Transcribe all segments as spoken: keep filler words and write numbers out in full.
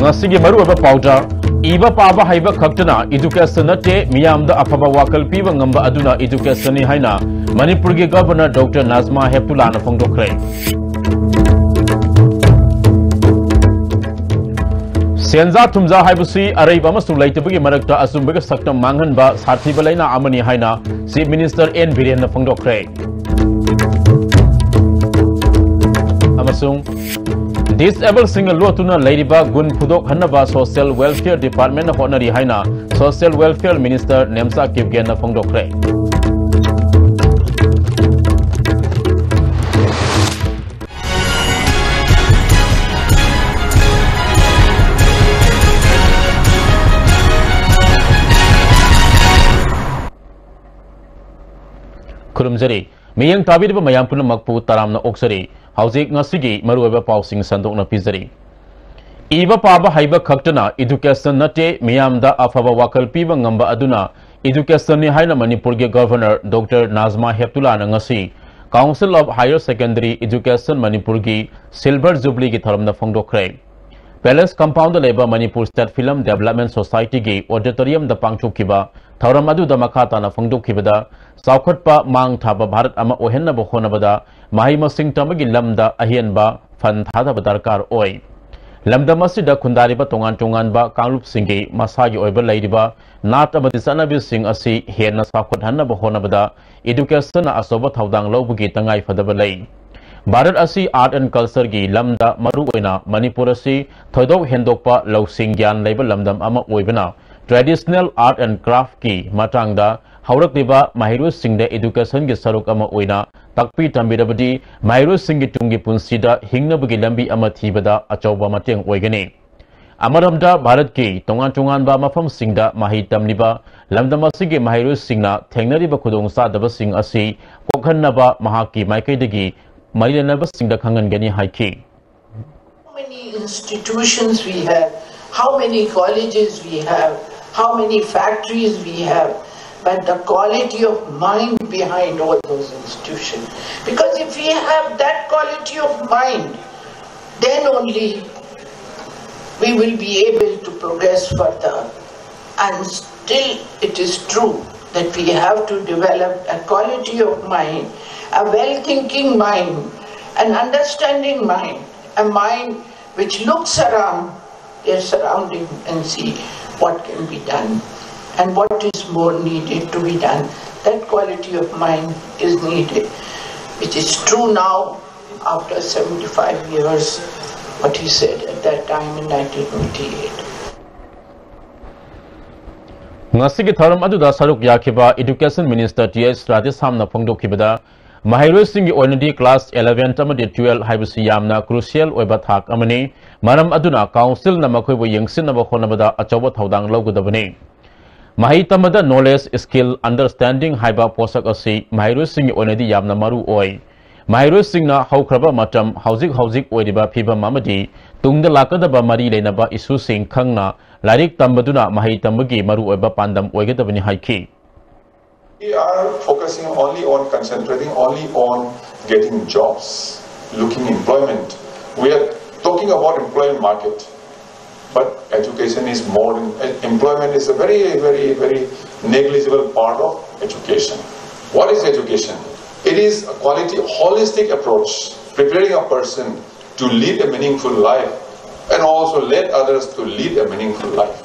ꯑꯁꯤꯒꯤ ꯃꯔꯨꯑꯣꯏꯕ ꯄꯥꯎꯗ, ꯏꯕ ꯄꯥꯕ ꯍꯩꯕ ꯈꯛꯇꯅ education ꯅꯠꯇꯦ, ꯃꯤꯌꯥꯝꯗ ꯑꯐꯕ ꯋꯥꯈꯜ ꯄꯤꯕ ꯉꯝꯕ ꯑꯗꯨꯅ education ꯅꯤ ꯍꯥꯏꯅ ꯃꯅꯤꯄꯨꯔꯒꯤ Governor Doctor ꯅꯥꯖꯃꯥ ꯍꯦꯞꯇꯨꯂꯥꯅ ꯐꯣꯡꯗꯣꯛꯈ꯭ꯔꯦ꯫ ꯁꯦꯟꯖꯥ ꯊꯨꯝꯖꯥ ꯍꯥꯏꯕꯁꯤ ꯑꯔꯩꯕ ꯑꯃꯁꯨꯡ ꯂꯩꯇꯕꯒꯤ ꯃꯔꯛꯇ ꯑꯆꯨꯝꯕꯒꯤ ꯁꯛꯇꯝ ꯃꯥꯡꯍꯟꯕ ꯁꯥꯊꯤꯕ ꯂꯩꯅꯥ ꯑꯃꯅꯤ ꯍꯥꯏꯅ Chief Minister ꯑꯦꯟ ꯕꯤꯔꯦꯟꯅ ꯐꯣꯡꯗꯣꯛꯈ꯭ꯔꯦ꯫ ꯑꯃꯁꯨꯡ disable ꯁꯤꯡꯅ ꯂꯣꯠꯇꯨꯅ ꯂꯩꯔꯤꯕ ꯒꯨꯟ ꯐꯨꯗꯣꯛꯍꯟꯅꯕ Social Welfare Department ꯅ ꯍꯣꯠꯅꯔꯤ ꯍꯥꯏꯅ Social Welfare Minister ꯅꯦꯝꯆꯥ ꯀꯤꯞꯒꯦꯟꯅ ꯐꯣꯡꯗꯣꯛꯈ꯭ꯔꯦ꯫ ꯈꯨꯔꯨꯝꯖꯔꯤ꯫ ꯃꯤꯠꯌꯦꯡ ꯇꯥꯕꯤꯔꯤꯕ ꯃꯌꯥꯝ ꯄꯨꯝꯅꯃꯛꯄꯨ ꯇꯔꯥꯝꯅ ꯑꯣꯛꯆꯔꯤ꯫ ꯍꯧꯖꯤꯛ ꯉꯁꯤꯒꯤ ꯃꯔꯨꯑꯣꯏꯕ ꯄꯥꯎꯁꯤꯡ ꯁꯟꯗꯣꯛꯅ ꯄꯤꯖꯔꯤ꯫ ꯏꯕ ꯄꯥꯕ ꯍꯩꯕ ꯈꯛꯇꯅ education ꯅꯠꯇꯦ, ꯃꯤꯌꯥꯝꯗ ꯑꯐꯕ ꯋꯥꯈꯜ ꯄꯤꯕ ꯉꯝꯕ ꯑꯗꯨꯅ education ꯅꯤ ꯍꯥꯏꯅ ꯃꯅꯤꯄꯨꯔꯒꯤ Governor Doctor ꯅꯥꯖꯃꯥ ꯍꯦꯞꯇꯨꯂꯥꯅ ꯉꯁꯤ Council of Higher Secondary Education ꯃꯅꯤꯄꯨꯔꯒꯤ Silver Jubilee ꯒꯤ ꯊꯧꯔꯝꯗ ꯐꯣꯡꯗꯣꯛꯈ꯭ꯔꯦ꯫ Palace Compound ꯗ ꯂꯩꯕ Manipur State Film Development Society ꯒꯤ auditorium ꯗ ꯄꯥꯡꯊꯣꯛꯈꯤꯕ ꯊꯧꯔꯝ ꯑꯗꯨꯗ ꯃꯈꯥ ꯇꯥꯅ ꯐꯣꯡꯗꯣꯛꯈꯤꯕꯗ, ꯆꯥꯎꯈꯠꯄ ꯃꯥꯡ ꯊꯥꯕ ꯚꯥꯔꯠ ꯑꯃ ꯑꯣꯏꯍꯟꯅꯕ ꯍꯣꯠꯅꯕꯗ ꯃꯍꯩ ꯃꯁꯤꯡ ꯇꯝꯕꯒꯤ ꯂꯝꯗ ꯑꯍꯦꯟꯕ ꯐꯟ ꯊꯥꯗꯕ ꯗꯔꯀꯥꯔ ꯑꯣꯏ꯫ ꯂꯝꯗꯝ ꯑꯁꯤꯗ ꯈꯨꯟꯗꯥꯔꯤꯕ ꯇꯣꯉꯥꯟ ꯇꯣꯉꯥꯟꯕ ꯀꯥꯡꯂꯨꯞꯁꯤꯡꯒꯤ ꯃꯁꯥꯒꯤ ꯑꯣꯏꯕ ꯂꯩꯔꯤꯕ ꯅꯥꯠ ꯑꯃꯗꯤ ꯆꯠꯅꯕꯤꯁꯤꯡ ꯑꯁꯤ ꯍꯦꯟꯅ ꯆꯥꯎꯈꯠꯍꯟꯅꯕ ꯍꯣꯠꯅꯕꯗ education ꯅ ꯑꯆꯧꯕ ꯊꯧꯗꯥꯡ ꯂꯧꯕꯒꯤ ꯇꯉꯥꯏ ꯐꯗꯕ ꯂꯩ꯫ ꯚꯥꯔꯠ ꯑꯁꯤ art and culture ꯒꯤ ꯂꯝꯗ, ꯃꯔꯨꯑꯣꯏꯅ ꯃꯅꯤꯄꯨꯔ ꯑꯁꯤ ꯊꯣꯏꯗꯣꯛ ꯍꯦꯟꯗꯣꯛꯄ ꯂꯧꯁꯤꯡ ꯒ꯭ꯌꯥꯟ ꯂꯩꯕ ꯂꯝꯗꯝ ꯑꯃ ꯑꯣꯏꯕꯅ, traditional art and craft ꯀꯤ ꯃꯇꯥꯡꯗ ꯍꯧꯔꯛꯂꯤꯕ ꯃꯍꯩꯔꯣꯏꯁꯤꯡꯗ education ꯒꯤ ꯁꯔꯨꯛ ꯑꯃ ꯑꯣꯏꯅ ꯇꯥꯛꯄꯤ ꯇꯝꯕꯤꯔꯕꯗꯤ, ꯃꯍꯩꯔꯣꯏꯁꯤꯡꯒꯤ ꯇꯨꯡꯒꯤ ꯄꯨꯟꯁꯤꯗ ꯍꯤꯡꯅꯕꯒꯤ ꯂꯝꯕꯤ ꯑꯃ ꯊꯤꯕꯗ ꯑꯆꯧꯕ ꯃꯇꯦꯡ ꯑꯣꯏꯒꯅꯤ꯫ ꯑꯃꯔꯣꯝꯗ, ꯚꯥꯔꯠꯀꯤ ꯇꯣꯉꯥꯟ ꯇꯣꯉꯥꯟꯕ ꯃꯐꯝꯁꯤꯡꯗ ꯃꯍꯩ ꯇꯝꯂꯤꯕ ꯂꯝꯗꯝ ꯑꯁꯤꯒꯤ ꯃꯍꯩꯔꯣꯏꯁꯤꯡꯅ ꯊꯦꯡꯅꯔꯤꯕ ꯈꯨꯗꯣꯡꯆꯥꯗꯕꯁꯤꯡ ꯑꯁꯤ ꯀꯣꯛꯍꯟꯅꯕ ꯃꯍꯥꯛꯀꯤ ꯃꯥꯏꯀꯩꯗꯒꯤ ꯃꯔꯤ ꯂꯩꯅꯕꯁꯤꯡꯗ ꯈꯪꯍꯟꯒꯅꯤ ꯍꯥꯏꯈꯤ꯫ How many institutions we have, how many colleges we have, how many factories we have, but the quality of mind behind all those institutions. Because if we have that quality of mind, then only we will be able to progress further. And still, it is true that we have to develop a quality of mind, a well-thinking mind, an understanding mind, a mind which looks around their surrounding and see what can be done and what is more needed to be done. That quality of mind is needed. It is true now, after seventy-five years, what he said at that time in nineteen twenty-eight. ꯉꯁꯤꯒꯤ ꯊꯧꯔꯝ ꯑꯗꯨꯗ ꯁꯔꯨꯛ ꯌꯥꯈꯤꯕ Education Minister T H Radheshyamꯅ ꯐꯣꯡꯗꯣꯛꯈꯤꯕꯗ, ꯃꯍꯩꯔꯣꯏꯁꯤꯡꯒꯤ ꯑꯣꯏꯅꯗꯤ class eleven ꯑꯃꯗꯤ twelve ꯍꯥꯏꯕꯁꯤ ꯌꯥꯝꯅ crucial ꯑꯣꯏꯕ ꯊꯥꯛ ꯑꯃꯅꯤ꯫ ꯃꯔꯝ ꯑꯗꯨꯅ councilꯅ ꯃꯈꯣꯏꯕꯨ ꯌꯦꯡꯁꯤꯟꯅꯕ ꯍꯣꯠꯅꯕꯗ ꯑꯆꯧꯕ ꯊꯧꯗꯥꯡ ꯂꯧꯒꯗꯕꯅꯤ꯫ ꯃꯍꯩ ꯇꯝꯕꯗ knowledge, skill, understanding ꯍꯥꯏꯕ ꯄꯣꯠꯁꯛ ꯑꯁꯤ ꯃꯍꯩꯔꯣꯏꯁꯤꯡꯒꯤ ꯑꯣꯏꯅꯗꯤ ꯌꯥꯝꯅ ꯃꯔꯨ ꯑꯣꯏ꯫ ꯃꯍꯩꯔꯣꯏꯁꯤꯡꯅ ꯍꯧꯈ꯭ꯔꯕ ꯃꯇꯝ, ꯍꯧꯖꯤꯛ ꯍꯧꯖꯤꯛ ꯑꯣꯏꯔꯤꯕ ꯐꯤꯕꯝ ꯑꯃꯗꯤ ꯇꯨꯡꯗ ꯂꯥꯛꯀꯗꯕ ꯃꯔꯤ ꯂꯩꯅꯕ issueꯁꯤꯡ ꯈꯪꯅ ꯂꯥꯏꯔꯤꯛ ꯇꯝꯕꯗꯨꯅ ꯃꯍꯩ ꯇꯝꯕꯒꯤ ꯃꯔꯨꯑꯣꯏꯕ ꯄꯥꯟꯗꯝ ꯑꯣꯏꯒꯗꯕꯅꯤ ꯍꯥꯏꯈꯤ꯫ We are focusing only on, concentrating only on getting jobs, looking employment. We are talking about employment market, but education is more than, employment is a very, very, very negligible part of education. What is education? It is a quality, holistic approach, preparing a person to lead a meaningful life and also let others to lead a meaningful life.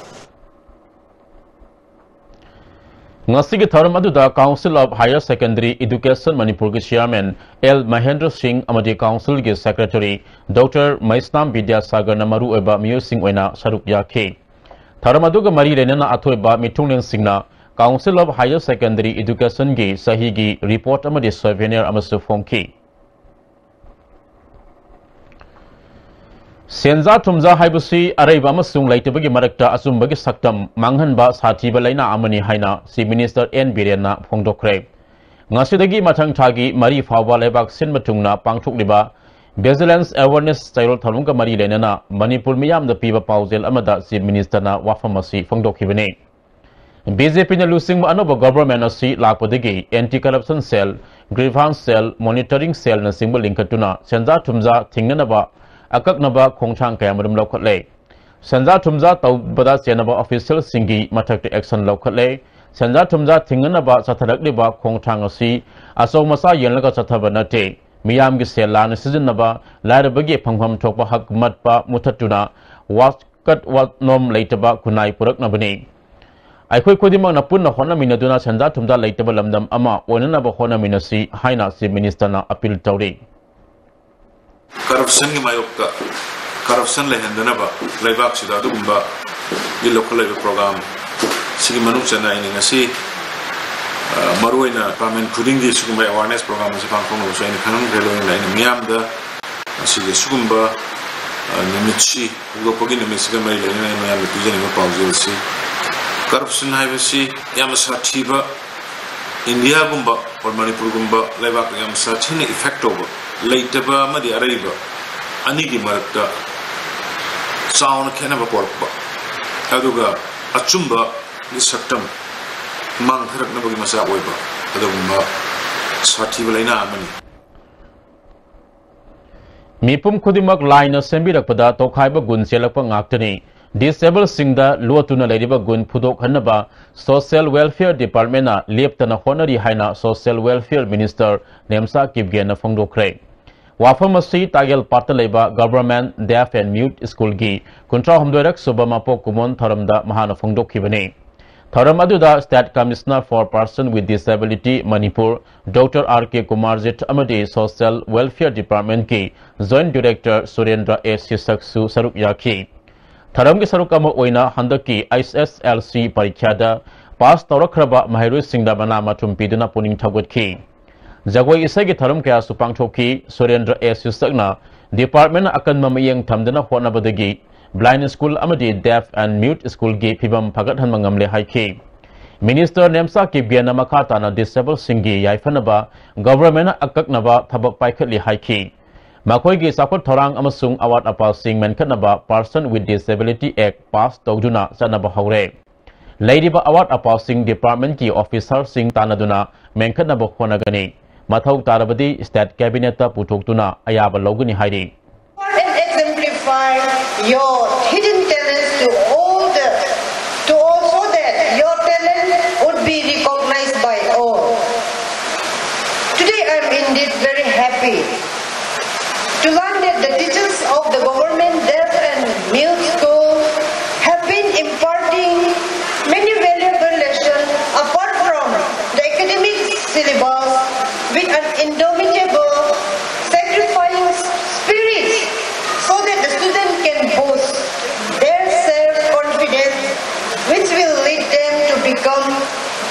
ꯉꯁꯤꯒꯤ ꯊꯧꯔꯝ ꯑꯗꯨꯗ Council of Higher Secondary Education ꯃꯅꯤꯄꯨꯔꯒꯤ Chairman L Mahendra ꯁꯤꯡ ꯑꯃꯗꯤ Councilꯒꯤ Secretary Doctor ꯃꯩꯁꯅꯥꯝ ꯕꯤꯗ꯭ꯌꯥꯁꯥꯒꯔꯅ ꯃꯔꯨꯑꯣꯏꯕ ꯃꯤꯑꯣꯏꯁꯤꯡ ꯑꯣꯏꯅ ꯁꯔꯨꯛ ꯌꯥꯈꯤ꯫ ꯊꯧꯔꯝ ꯑꯗꯨꯒ ꯃꯔꯤ ꯂꯩꯅꯅ ꯑꯊꯣꯏꯕ ꯃꯤꯊꯨꯡꯂꯦꯟꯁꯤꯡꯅ Council of Higher Secondary Educationꯒꯤ ꯆꯍꯤꯒꯤ report ꯑꯃꯗꯤ souvenir ꯑꯃꯁꯨ ꯐꯣꯡꯈꯤ꯫ ꯁꯦꯟꯖꯥ ꯊꯨꯝꯖꯥ ꯍꯥꯏꯕꯁꯤ ꯑꯔꯩꯕ ꯑꯃꯁꯨꯡ ꯂꯩꯇꯕꯒꯤ ꯃꯔꯛꯇ ꯑꯆꯨꯝꯕꯒꯤ ꯁꯛꯇꯝ ꯃꯥꯡꯍꯟꯕ ꯁꯥꯊꯤꯕ ꯂꯩꯅꯥ ꯑꯃꯅꯤ ꯍꯥꯏꯅ Chief Minister N ꯕꯤꯔꯦꯟꯅ ꯐꯣꯡꯗꯣꯛꯈ꯭ꯔꯦ꯫ ꯉꯁꯤꯗꯒꯤ ꯃꯊꯪ ꯊꯥꯒꯤ ꯃꯔꯤ ꯐꯥꯎꯕ ꯂꯩꯕꯥꯛ ꯁꯤꯟꯕ ꯊꯨꯡꯅ ꯄꯥꯡꯊꯣꯛꯂꯤꯕ Vigilance Awareness ꯆꯌꯣꯜ ꯊꯧꯔꯝꯒ ꯃꯔꯤ ꯂꯩꯅꯅ ꯃꯅꯤꯄꯨꯔ ꯃꯤꯌꯥꯝꯗ ꯄꯤꯕ ꯄꯥꯎꯖꯦꯜ ꯑꯃꯗ Chief Ministerꯅ ꯋꯥꯐꯝ ꯑꯁꯤ ꯐꯣꯡꯗꯣꯛꯈꯤꯕꯅꯤ꯫ BJPꯅ ꯂꯨꯆꯤꯡꯕ ꯑꯅꯧꯕ government ꯑꯁꯤ ꯂꯥꯛꯄꯗꯒꯤ Anti Corruption Cell, Grievance Cell, Monitoring Cellꯅꯆꯤꯡꯕ ꯂꯤꯡꯈꯠꯇꯨꯅ ꯁꯦꯟꯖꯥ ꯊꯨꯝꯖꯥ ꯊꯤꯡꯅꯅꯕ ꯑꯀꯛꯅꯕ ꯈꯣꯡꯊꯥꯡ ꯀꯌꯥꯃꯔꯨꯝ ꯂꯧꯈꯠꯂꯦ꯫ ꯁꯦꯟꯖꯥ ꯊꯨꯝꯖꯥ ꯇꯧꯕꯗ ꯆꯦꯟꯅꯕ ꯑꯣꯐꯤꯁꯤꯌꯦꯜꯁꯤꯡꯒꯤ ꯃꯊꯛꯇ ꯑꯦꯛꯁꯟ ꯂꯧꯈꯠꯂꯦ꯫ ꯁꯦꯟꯖꯥ ꯊꯨꯝꯖꯥ ꯊꯤꯡꯅꯅꯕ ꯆꯠꯊꯔꯛꯂꯤꯕ ꯈꯣꯡꯊꯥꯡ ꯑꯁꯤ ꯑꯆꯧ ꯃꯆꯥ ꯌꯦꯡꯂꯒ ꯆꯠꯊꯕ ꯅꯠꯇꯦ꯫ ꯃꯤꯌꯥꯝꯒꯤ ꯁꯦꯜ ꯂꯥꯟꯅ ꯁꯤꯖꯤꯟꯅꯕ, ꯂꯥꯏꯔꯕꯒꯤ ꯐꯪꯐꯝ ꯊꯣꯛꯄ ꯍꯛ ꯃꯠꯄ ꯃꯨꯊꯠꯇꯨꯅ ꯋꯥꯀꯠ ꯋꯥꯅꯣꯝ ꯂꯩꯇꯕ ꯈꯨꯟꯅꯥꯏ ꯄꯨꯔꯛꯅꯕꯅꯤ꯫ ꯑꯩꯈꯣꯏ ꯈꯨꯗꯤꯡꯃꯛꯅ ꯄꯨꯟꯅ ꯍꯣꯠꯅꯃꯤꯟꯅꯗꯨꯅ ꯁꯦꯟꯖꯥ ꯊꯨꯝꯖꯥ ꯂꯩꯇꯕ ꯂꯝꯗꯝ ꯑꯃ ꯑꯣꯏꯅꯅꯕ ꯍꯣꯠꯅꯃꯤꯟꯅꯁꯤ ꯍꯥꯏꯅ Chief Minister ꯅ ꯑꯄꯤꯜ ꯇꯧꯔꯤ꯫ ꯀꯔꯞꯁꯟꯒꯤ ꯃꯥꯌꯣꯛꯇ ꯀꯔꯞꯁꯟ ꯂꯩꯍꯟꯗꯅꯕ ꯂꯩꯕꯥꯛꯁꯤꯗ ꯑꯗꯨꯒꯨꯝꯕ ꯒꯤ ꯂꯧꯈꯠꯂꯛꯏꯕ ꯄ꯭ꯔꯣꯒ꯭ꯔꯥꯝ ꯁꯤꯒꯤ ꯃꯅꯨꯡ ꯆꯟꯅ ꯑꯩꯅ ꯉꯁꯤ, ꯑ, ꯃꯔꯨꯑꯣꯏꯅ ꯗꯤꯄꯥꯔꯠꯃꯦꯟ ꯈꯨꯗꯤꯡꯒꯤ ꯁꯤꯒꯨꯝꯕ ꯑꯦꯋꯥꯔꯅꯦꯁ ꯄ꯭ꯔꯣꯒ꯭ꯔꯥꯝ ꯑꯁꯤ ꯄꯥꯡꯊꯣꯛꯅꯕꯁꯨ ꯑꯩꯅ ꯈꯪꯍꯟꯈ꯭ꯔꯦ꯫ ꯂꯣꯏꯅꯅ ꯑꯩꯅ ꯃꯤꯌꯥꯝꯗ ꯉꯁꯤꯒꯤ ꯑꯁꯤꯒꯨꯝꯕ, ꯑ, ꯅꯨꯃꯤꯠꯁꯤ ꯍꯧꯗꯣꯛꯄꯒꯤ ꯅꯨꯃꯤꯠꯁꯤꯒ ꯃꯔꯤ ꯂꯩꯅꯅ ꯑꯩ ꯃꯌꯥꯝꯗ ꯄꯤꯖꯅꯤꯡꯕ ꯄꯥꯎꯖꯦꯜ ꯑꯁꯤ ꯀꯔꯞꯁꯟ ꯍꯥꯏꯕꯁꯤ ꯌꯥꯝꯅ ꯁꯥꯊꯤꯕ, ꯏꯟꯗꯤꯌꯥꯒꯨꯝꯕ ꯑꯣꯔ ꯃꯅꯤꯄꯨꯔꯒꯨꯝꯕ ꯂꯩꯕꯥꯛꯇ ꯌꯥꯝ ꯁꯥꯊꯤꯅ ꯏꯐꯦꯛ ꯇꯧꯕ, ꯂꯩꯇꯕ ꯑꯃꯗꯤ ꯑꯔꯩꯕ ꯑꯅꯤꯒꯤ ꯃꯔꯛꯇ ꯆꯥꯎꯅ ꯈꯦꯠꯅꯕ ꯄꯣꯔꯛꯄ, ꯑꯗꯨꯒ ꯑꯆꯨꯝꯕꯒꯤ ꯁꯛꯇꯝ ꯃꯥꯡꯊꯔꯛꯅꯕꯒꯤ ꯃꯆꯥꯛ ꯑꯣꯏꯕ ꯑꯗꯨꯒꯨꯝꯕ ꯁꯥꯊꯤꯕ ꯂꯥꯏꯅꯥ ꯑꯃꯅꯤ꯫ ꯃꯤꯄꯨꯝ ꯈꯨꯗꯤꯡꯃꯛ ꯂꯥꯏꯅ ꯁꯦꯝꯕꯤꯔꯛꯄꯗ ꯇꯣꯈꯥꯏꯕ ꯒꯨꯟ ꯆꯦꯜꯂꯛꯄ ꯉꯥꯛꯇꯅꯤ꯫ Disabledꯁꯤꯡꯗ ꯂꯣꯠꯇꯨꯅ ꯂꯩꯔꯤꯕ ꯒꯨꯟ ꯐꯨꯗꯣꯛꯍꯟꯅꯕ Social Welfare Departmentꯅ ꯂꯦꯞꯇꯅ ꯍꯣꯠꯅꯔꯤ ꯍꯥꯏꯅ Social Welfare Minister ꯅꯦꯝꯆꯥ ꯀꯤꯞꯒꯦꯟꯅ ꯐꯣꯡꯗꯣꯛꯈ꯭ꯔꯦ꯫ ꯋꯥꯐꯝ ꯑꯁꯤ ꯇꯥꯒꯦꯜ ꯄꯥꯠꯇ ꯂꯩꯕ Government Deaf and Mute Schoolꯒꯤ ꯀꯨꯟꯊ꯭ꯔꯥ ꯍꯨꯝꯗꯣꯏꯔꯛ ꯁꯨꯕ ꯃꯄꯣꯛ ꯀꯨꯝꯑꯣꯟ ꯊꯧꯔꯝꯗ ꯃꯍꯥꯛꯅ ꯐꯣꯡꯗꯣꯛꯈꯤꯕꯅꯤ꯫ ꯊꯧꯔꯝ ꯑꯗꯨꯗ State Commissioner for Person with Disability Manipur doctor R K Kumarjit ꯑꯃꯗꯤ Social Welfare Departmentꯀꯤ Joint Director ꯁꯨꯔꯦꯟꯗ꯭ꯔ ꯑꯦ ꯁꯤꯁꯛꯁꯨ ꯁꯔꯨꯛ ꯌꯥꯈꯤ꯫ ꯊꯧꯔꯝꯒꯤ ꯁꯔꯨꯛ ꯑꯃ ꯑꯣꯏꯅ ꯍꯟꯗꯛꯀꯤ ꯑꯩꯆ ꯑꯦꯁ ꯑꯦꯜ ꯁꯤ ꯄꯔꯤꯈ꯭ꯌꯥꯗ ꯄꯥꯁ ꯇꯧꯔꯛꯈ꯭ꯔꯕ ꯃꯍꯩꯔꯣꯏꯁꯤꯡꯗ ꯃꯅꯥ ꯃꯊꯨꯝ ꯄꯤꯗꯨꯅ ꯄꯨꯛꯅꯤꯡ ꯊꯧꯒꯠꯈꯤ꯫ ꯖꯒꯣꯏ ꯏꯁꯩꯒꯤ ꯊꯧꯔꯝ ꯀꯌꯥꯁꯨ ꯄꯥꯡꯊꯣꯛꯈꯤ꯫ ꯁꯨꯔꯦꯟꯗ꯭ꯔ ꯑꯦ ꯁꯤꯁꯛꯅ ꯗꯤꯄꯥꯔꯠꯃꯦꯟꯅ ꯑꯀꯟꯕ ꯃꯤꯠꯌꯦꯡ ꯊꯝꯗꯅ ꯍꯣꯠꯅꯕꯗꯒꯤ Blind School ꯑꯃꯗꯤ Deaf and Mute Schoolꯒꯤ ꯐꯤꯕꯝ ꯐꯒꯠꯍꯟꯕ ꯉꯝꯂꯦ ꯍꯥꯏꯈꯤ꯫ ꯃꯤꯅꯤꯁꯇꯔ ꯅꯦꯝꯆꯥ ꯀꯤꯞꯒꯦꯟꯅ ꯃꯈꯥ ꯇꯥꯅ Disabledꯁꯤꯡꯒꯤ ꯌꯥꯏꯐꯅꯕ Governmentꯅ ꯑꯀꯛꯅꯕ ꯊꯕꯛ ꯄꯥꯏꯈꯠꯂꯤ ꯍꯥꯏꯈꯤ꯫ ꯃꯈꯣꯏꯒꯤ ꯆꯥꯎꯈꯠ ꯊꯧꯔꯥꯡ ꯑꯃꯁꯨꯡ ꯑꯋꯥꯠ ꯑꯄꯥꯁꯤꯡ ꯃꯦꯟꯈꯠꯅꯕ Person with Disability Act pass ꯇꯧꯗꯨꯅ ꯆꯠꯅꯕ ꯍꯧꯔꯦ꯫ ꯂꯩꯔꯤꯕ ꯑꯋꯥꯠ ꯑꯄꯥꯁꯤꯡ ꯗꯤꯄꯥꯔꯠꯃꯦꯟꯀꯤ ꯑꯣꯐꯤꯁꯥꯔꯁꯤꯡ ꯇꯥꯟꯅꯗꯨꯅ ꯃꯦꯟꯈꯠꯅꯕ ꯍꯣꯠꯅꯒꯅꯤ꯫ ꯃꯊꯧ ꯇꯥꯔꯕꯗꯤ State Cabinetꯇ ꯄꯨꯊꯣꯛꯇꯨꯅ ꯑꯌꯥꯕ ꯂꯧꯒꯅꯤ ꯍꯥꯏꯔꯤ꯫ And exemplify your hidden talent. happy to learn that the teachers of the government deaf and mute school have been imparting many valuable lessons apart from the academic syllabus with an indomitable, sacrificing spirit so that the student can boost their self-confidence, which will lead them to become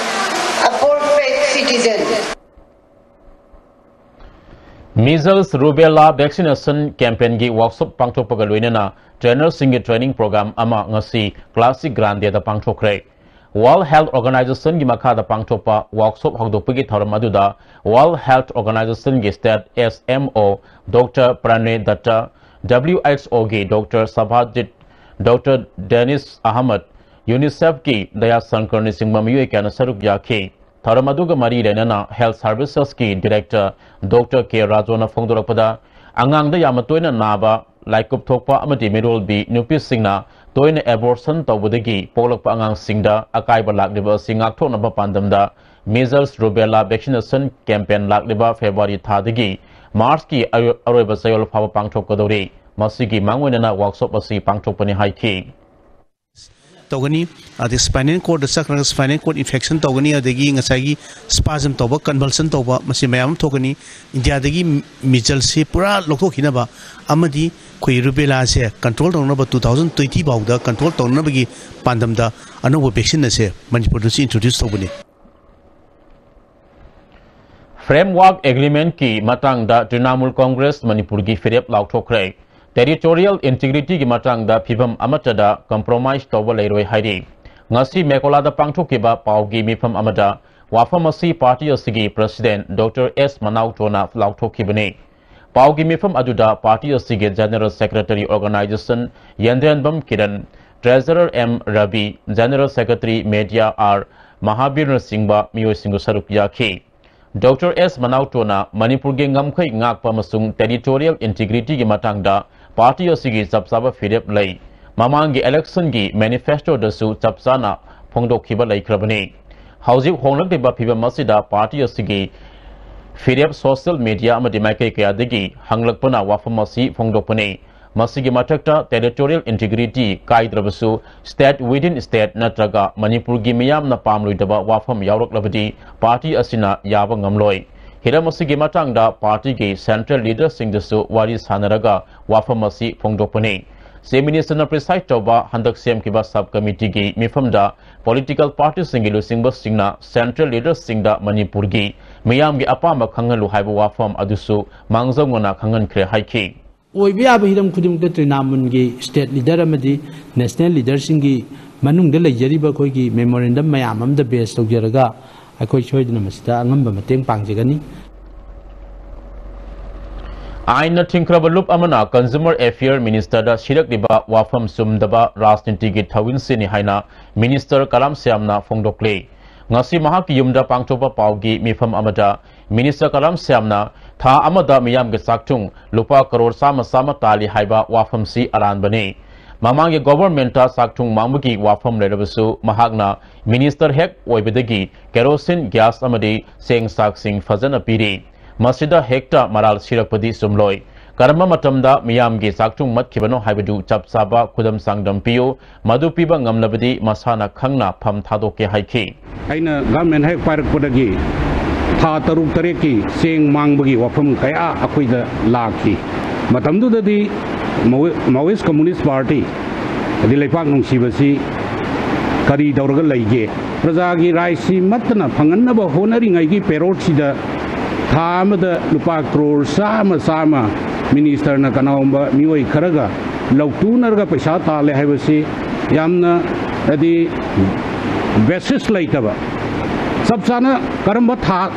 a perfect citizen. Measles Rubella Vaccination Campaignꯒꯤ workshop ꯄꯥꯡꯊꯣꯛꯄꯒ ꯂꯣꯏꯅꯅ trainerꯁꯤꯡꯒꯤ training program ꯑꯃ ꯉꯁꯤ Classic Grandeꯗ ꯄꯥꯡꯊꯣꯛꯈ꯭ꯔꯦ꯫ World Health Organizationꯒꯤ ꯃꯈꯥꯗ ꯄꯥꯡꯊꯣꯛꯄ workshop ꯍꯧꯗꯣꯛꯄꯒꯤ ꯊꯧꯔꯝ ꯑꯗꯨꯗ World Health Organizationꯒꯤ State S M O Doctor Pranay Datta, W H Oꯒꯤ Doctor Sabhajit, Doctor Danish Ahmed, UNICEFꯀꯤ Daya Shankarꯅꯆꯤꯡꯕ ꯃꯤꯑꯣꯏ ꯀꯌꯥꯅ ꯁꯔꯨꯛ ꯌꯥꯈꯤ꯫ ꯊꯧꯔꯝ ꯑꯗꯨꯒ ꯃꯔꯤ ꯂꯩꯅꯅ Health Servicesꯀꯤ Director Doctor K Rajoꯅ ꯐꯣꯡꯗꯣꯔꯛꯄꯗ, ꯑꯉꯥꯡꯗ ꯌꯥꯝꯅ ꯇꯣꯏꯅ ꯅꯥꯕ, ꯂꯥꯏꯀꯨꯞ ꯊꯣꯛꯄ ꯑꯃꯗꯤ ꯃꯤꯔꯣꯜꯕꯤ ꯅꯨꯄꯤꯁꯤꯡꯅ ꯇꯣꯏꯅ abortion ꯇꯧꯕꯗꯒꯤ ꯄꯣꯛꯂꯛꯄ ꯑꯉꯥꯡꯁꯤꯡꯗ ꯑꯀꯥꯏꯕ ꯂꯥꯛꯂꯤꯕ ꯑꯁꯤ ꯉꯥꯛꯊꯣꯛꯅꯕ ꯄꯥꯟꯗꯝꯗ Measles Rubella Vaccination Campaign ꯂꯥꯛꯂꯤꯕ February ꯊꯥꯗꯒꯤ Marchꯀꯤ ꯑꯔꯣꯏ-, ꯑꯔꯣꯏꯕ ꯆꯌꯣꯜ ꯐꯥꯎꯕ ꯄꯥꯡꯊꯣꯛꯀꯗꯧꯔꯤ꯫ ꯃꯁꯤꯒꯤ ꯃꯥꯡꯑꯣꯏꯅꯅ workshop ꯑꯁꯤ ꯄꯥꯡꯊꯣꯛꯄꯅꯤ ꯍꯥꯏꯈꯤ꯫ ꯇꯧꯒꯅꯤ꯫ ꯑꯗꯩ spinal cordꯗ ꯆꯠꯈ꯭ꯔꯒ spinal cord infection ꯇꯧꯒꯅꯤ꯫ ꯑꯗꯒꯤ ꯉꯁꯥꯏꯒꯤ spasm ꯇꯧꯕ, convulsion ꯇꯧꯕ, ꯃꯁꯤ ꯃꯌꯥꯝ ꯑꯃ ꯊꯣꯛꯀꯅꯤ꯫ ꯏꯟꯗꯤꯌꯥꯗꯒꯤ measlesꯁꯤ ꯄꯨꯔꯥ ꯂꯧꯊꯣꯛꯈꯤꯅꯕ ꯑꯃꯗꯤ ꯑꯩꯈꯣꯏ rubellaꯁꯦ control ꯇꯧꯅꯕ two thousand twenty ꯐꯥꯎꯗ control ꯇꯧꯅꯕꯒꯤ ꯄꯥꯟꯗꯝꯗ ꯑꯅꯧꯕ vaccine ꯑꯁꯦ ꯃꯅꯤꯄꯨꯔꯗꯁꯨ introduce ꯇꯧꯕꯅꯤ꯫ Framework Agreementꯀꯤ ꯃꯇꯥꯡꯗ Trinamool Congress ꯃꯅꯤꯄꯨꯔꯒꯤ ꯐꯤꯔꯦꯞ ꯂꯥꯎꯊꯣꯛꯈ꯭ꯔꯦ꯫ Territorial integrityꯒꯤ ꯃꯇꯥꯡꯗ ꯐꯤꯚꯝ ꯑꯃꯠꯇꯗ compromise ꯇꯧꯕ ꯂꯩꯔꯣꯏ ꯍꯥꯏꯔꯤ꯫ ꯉꯁꯤ ꯃꯦꯀꯣꯂꯥꯗ ꯄꯥꯡꯊꯣꯛꯈꯤꯕ ꯄꯥꯎꯒꯤ ꯃꯤꯐꯝ ꯑꯃꯗ ꯋꯥꯐꯝ ꯑꯁꯤ party ꯑꯁꯤꯒꯤ President Doctor S ꯃꯅꯥꯎꯇꯣꯅ ꯂꯥꯎꯊꯣꯛꯈꯤꯕꯅꯤ꯫ ꯄꯥꯎꯒꯤ ꯃꯤꯐꯝ ꯑꯗꯨꯗ party ꯑꯁꯤꯒꯤ General Secretary Organization ꯌꯦꯟꯗ꯭ꯔꯦꯟꯕꯝ Kiran, Treasurer M Ravi, General Secretary Media R ꯃꯍꯥꯕꯤꯔꯅꯆꯤꯡꯕ ꯃꯤꯑꯣꯏꯁꯤꯡꯁꯨ ꯁꯔꯨꯛ ꯌꯥꯈꯤ꯫ Doctor S ꯃꯅꯥꯎꯇꯣꯅ ꯃꯅꯤꯄꯨꯔꯒꯤ ꯉꯝꯈꯩ ꯉꯥꯛꯄ ꯑꯃꯁꯨꯡ territorial integrityꯒꯤ ꯃꯇꯥꯡꯗ party ꯑꯁꯤꯒꯤ ꯆꯞ ꯆꯥꯕ ꯐꯤꯔꯦꯞ ꯂꯩ꯫ ꯃꯃꯥꯡꯒꯤ electionꯒꯤ manifestoꯗꯁꯨ ꯆꯞ ꯆꯥꯅ ꯐꯣꯡꯗꯣꯛꯈꯤꯕ ꯂꯩꯈ꯭ꯔꯕꯅꯤ꯫ ꯍꯧꯖꯤꯛ ꯍꯣꯡꯂꯛꯂꯤꯕ ꯐꯤꯚꯝ ꯑꯁꯤꯗ party ꯑꯁꯤꯒꯤ ꯐꯤꯔꯦꯞ, social media ꯑꯃꯗꯤ ꯃꯥꯏꯀꯩ ꯀꯌꯥꯗꯒꯤ ꯍꯪꯂꯛꯄꯅ ꯋꯥꯐꯝ ꯑꯁꯤ ꯐꯣꯡꯗꯣꯛꯄꯅꯤ꯫ ꯃꯁꯤꯒꯤ ꯃꯊꯛꯇ territorial integrity ꯀꯥꯏꯗ꯭ꯔꯕꯁꯨ state within state ꯅꯠꯇ꯭ꯔꯒ ꯃꯅꯤꯄꯨꯔꯒꯤ ꯃꯤꯌꯥꯝꯅ ꯄꯥꯝꯂꯣꯏꯗꯕ ꯋꯥꯐꯝ ꯌꯥꯎꯔꯛꯂꯕꯗꯤ party ꯑꯁꯤꯅ ꯌꯥꯕ ꯉꯝꯂꯣꯏ꯫ ꯍꯤꯔꯝ ꯑꯁꯤꯒꯤ ꯃꯇꯥꯡꯗ partyꯒꯤ central leaderꯁꯤꯡꯗꯁꯨ ꯋꯥꯔꯤ ꯁꯥꯟꯅꯔꯒ ꯋꯥꯐꯝ ꯑꯁꯤ ꯐꯣꯡꯗꯣꯛꯄꯅꯤ꯫ Chief Ministerꯅ preside ꯇꯧꯕ ꯍꯟꯗꯛ ꯁꯦꯝꯈꯤꯕ sub committeeꯒꯤ ꯃꯤꯐꯝꯗ political partyꯁꯤꯡꯒꯤ ꯂꯨꯆꯤꯡꯕꯁꯤꯡꯅ central leaderꯁꯤꯡꯗ ꯃꯅꯤꯄꯨꯔꯒꯤ ꯃꯤꯌꯥꯝꯒꯤ ꯑꯄꯥꯝꯕ ꯈꯪꯍꯜꯂꯨ ꯍꯥꯏꯕ ꯋꯥꯐꯝ ꯑꯗꯨꯁꯨ ꯃꯥꯡꯖꯧꯅꯅ ꯈꯪꯍꯟꯈ꯭ꯔꯦ ꯍꯥꯏꯈꯤ꯫ ꯑꯣꯏꯕ ꯌꯥꯕ ꯍꯤꯔꯝ ꯈꯨꯗꯤꯡꯃꯛꯇ ꯇ꯭ꯔꯤꯅꯥꯃꯨꯟꯒꯤ state leader ꯑꯃꯗꯤ national leaderꯁꯤꯡꯒꯤ ꯃꯅꯨꯡꯗ ꯂꯩꯖꯔꯤꯕ ꯑꯩꯈꯣꯏꯒꯤ memorandum ꯃꯌꯥꯝ ꯑꯃꯗ base ꯇꯧꯖꯔꯒ ꯑꯩꯈꯣꯏ ꯁꯣꯏꯗꯅ ꯃꯁꯤꯗ ꯑꯉꯝꯕ ꯃꯇꯦꯡ ꯄꯥꯡꯖꯒꯅꯤ꯫ ꯑꯥꯏꯟꯅ ꯊꯤꯡꯈ꯭ꯔꯕ ꯂꯨꯞ ꯑꯃꯅ Consumer Affair Ministerꯗ ꯁꯤꯔꯛꯂꯤꯕ ꯋꯥꯐꯝ ꯆꯨꯝꯗꯕ ꯔꯥꯖꯅꯤꯇꯤꯒꯤ ꯊꯧꯑꯣꯏꯟꯁꯤꯅꯤ ꯍꯥꯏꯅ Minister ꯀꯂꯥꯝ ꯁ꯭ꯌꯥꯝꯅ ꯐꯣꯡꯗꯣꯛꯂꯦ꯫ ꯉꯁꯤ ꯃꯍꯥꯛꯀꯤ ꯌꯨꯝꯗ ꯄꯥꯡꯊꯣꯛꯄ ꯄꯥꯎꯒꯤ ꯃꯤꯐꯝ ꯑꯃꯗ Minister ꯀꯂꯥꯝ ꯁ꯭ꯌꯥꯝꯅ ꯊꯥ ꯑꯃꯗ ꯃꯤꯌꯥꯝꯒꯤ ꯆꯥꯛꯊꯨꯡ ꯂꯨꯄꯥ ꯀꯔꯣꯔ ꯆꯥꯝꯃ ꯆꯥꯝꯃ ꯇꯥꯜꯂꯤ ꯍꯥꯏꯕ ꯋꯥꯐꯝꯁꯤ ꯑꯔꯥꯟꯕꯅꯤ꯫ ꯃꯃꯥꯡꯒꯤ governmentꯇ ꯆꯥꯛꯊꯨꯡ ꯃꯥꯡꯕꯒꯤ ꯋꯥꯐꯝ ꯂꯩꯔꯕꯁꯨ ꯃꯍꯥꯛꯅ Minister ꯍꯦꯛ ꯑꯣꯏꯕꯗꯒꯤ kerosene gas ꯑꯃꯗꯤ ꯆꯦꯡ ꯆꯥꯛꯁꯤꯡ ꯐꯖꯅ ꯄꯤꯔꯤ꯫ ꯃꯁꯤꯗ ꯍꯦꯛꯇ ꯃꯔꯥꯜ ꯁꯤꯔꯛꯄꯗꯤ ꯆꯨꯝꯂꯣꯏ꯫ ꯀꯔꯝꯕ ꯃꯇꯝꯗ ꯃꯤꯌꯥꯝꯒꯤ ꯆꯥꯛꯊꯨꯡ ꯃꯠꯈꯤꯕꯅꯣ ꯍꯥꯏꯕꯗꯨ ꯆꯞ ꯆꯥꯕ ꯈꯨꯗꯝ ꯆꯥꯡꯗꯝ ꯄꯤꯌꯨ, ꯃꯗꯨ ꯄꯤꯕ ꯉꯝꯂꯕꯗꯤ ꯃꯁꯥꯅ ꯈꯪꯅ ꯐꯝ ꯊꯥꯗꯣꯛꯀꯦ ꯍꯥꯏꯈꯤ꯫ ꯑꯩꯅ government ꯍꯦꯛ ꯄꯥꯏꯔꯛꯄꯗꯒꯤ ꯊꯥ ꯇꯔꯨꯛ ꯇꯔꯦꯠꯀꯤ ꯆꯦꯡ ꯃꯥꯡꯕꯒꯤ ꯋꯥꯐꯝ ꯀꯌꯥ ꯑꯩꯈꯣꯏꯗ ꯂꯥꯛꯈꯤ꯫ ꯃꯇꯝꯗꯨꯗꯗꯤ Maoist Communist Party ꯑꯗꯩ ꯂꯩꯄꯥꯛ ꯅꯨꯡꯁꯤꯕꯁꯤ ꯀꯔꯤ ꯇꯧꯔꯒ ꯂꯩꯒꯦ? ꯄ꯭ꯔꯖꯥꯒꯤ ꯔꯥꯏꯠꯁꯤ ꯃꯠꯇꯅ ꯐꯪꯍꯟꯅꯕ ꯍꯣꯠꯅꯔꯤꯉꯩꯒꯤ periodꯁꯤꯗ ꯊꯥ ꯑꯃꯗ ꯂꯨꯄꯥ ꯀ꯭ꯔꯣꯔ ꯆꯥꯝꯃ ꯆꯥꯝꯃ ministerꯅ ꯀꯅꯥꯒꯨꯝꯕ ꯃꯤꯑꯣꯏ ꯈꯔꯒ ꯂꯧꯇꯨꯅꯔꯒ ꯄꯩꯁꯥ ꯇꯥꯜꯂꯦ ꯍꯥꯏꯕꯁꯤ ꯌꯥꯝꯅ, ꯍꯥꯏꯗꯤ, basis ꯂꯩꯇꯕ, ꯆꯞ ꯆꯥꯅ ꯀꯔꯝꯕ ꯊꯥꯛ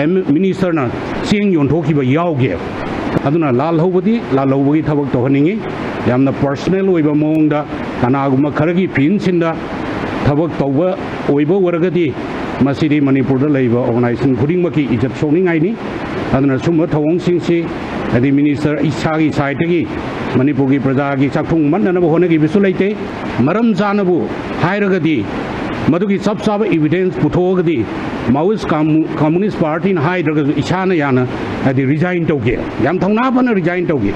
ꯑꯦꯝ-, ministerꯅ ꯆꯦꯡ ꯌꯣꯟꯊꯣꯛꯈꯤꯕ ꯌꯥꯎꯒꯦ? ꯑꯗꯨꯅ ꯂꯥꯜꯍꯧꯕꯗꯤ ꯂꯥꯜꯍꯧꯕꯒꯤ ꯊꯕꯛ ꯇꯧꯍꯟꯅꯤꯡꯉꯤ꯫ ꯌꯥꯝꯅ personal ꯑꯣꯏꯕ ꯃꯑꯣꯡꯗ ꯀꯅꯥꯒꯨꯝꯕ ꯈꯔꯒꯤ ꯐꯤꯟꯁꯤꯟꯗ ꯊꯕꯛ ꯇꯧꯕ ꯑꯣꯏꯕ ꯑꯣꯏꯔꯒꯗꯤ ꯃꯁꯤꯗꯤ ꯃꯅꯤꯄꯨꯔꯗ ꯂꯩꯕ organization ꯈꯨꯗꯤꯡꯃꯛꯀꯤ ꯏꯖꯠ ꯁꯣꯛꯅꯤꯡꯉꯥꯏꯅꯤ꯫ ꯑꯗꯨꯅ ꯁꯨꯝꯕ ꯊꯧꯑꯣꯡꯁꯤꯡꯁꯤ, ꯍꯥꯏꯗꯤ, minister ꯏꯁꯥꯒꯤ sideꯇꯒꯤ ꯃꯅꯤꯄꯨꯔꯒꯤ ꯄ꯭ꯔꯖꯥꯒꯤ ꯆꯥꯛꯊꯨꯡ ꯃꯠꯅꯅꯕ ꯍꯣꯠꯅꯈꯤꯕꯁꯨ ꯂꯩꯇꯦ꯫ ꯃꯔꯝ ꯆꯥꯅꯕꯨ ꯍꯥꯏꯔꯒꯗꯤ, ꯃꯗꯨꯒꯤ ꯆꯞ ꯆꯥꯕ evidence ꯄꯨꯊꯣꯛꯑꯒꯗꯤ Maoist Commu- Communist Party ꯅ ꯍꯥꯏꯗ꯭ꯔꯒꯁꯨ ꯏꯁꯥꯅ ꯌꯥꯅ, ꯍꯥꯏꯗꯤ, resign ꯇꯧꯒꯦ, ꯌꯥꯝ ꯊꯧꯅꯥ ꯐꯅ resign ꯇꯧꯒꯦ꯫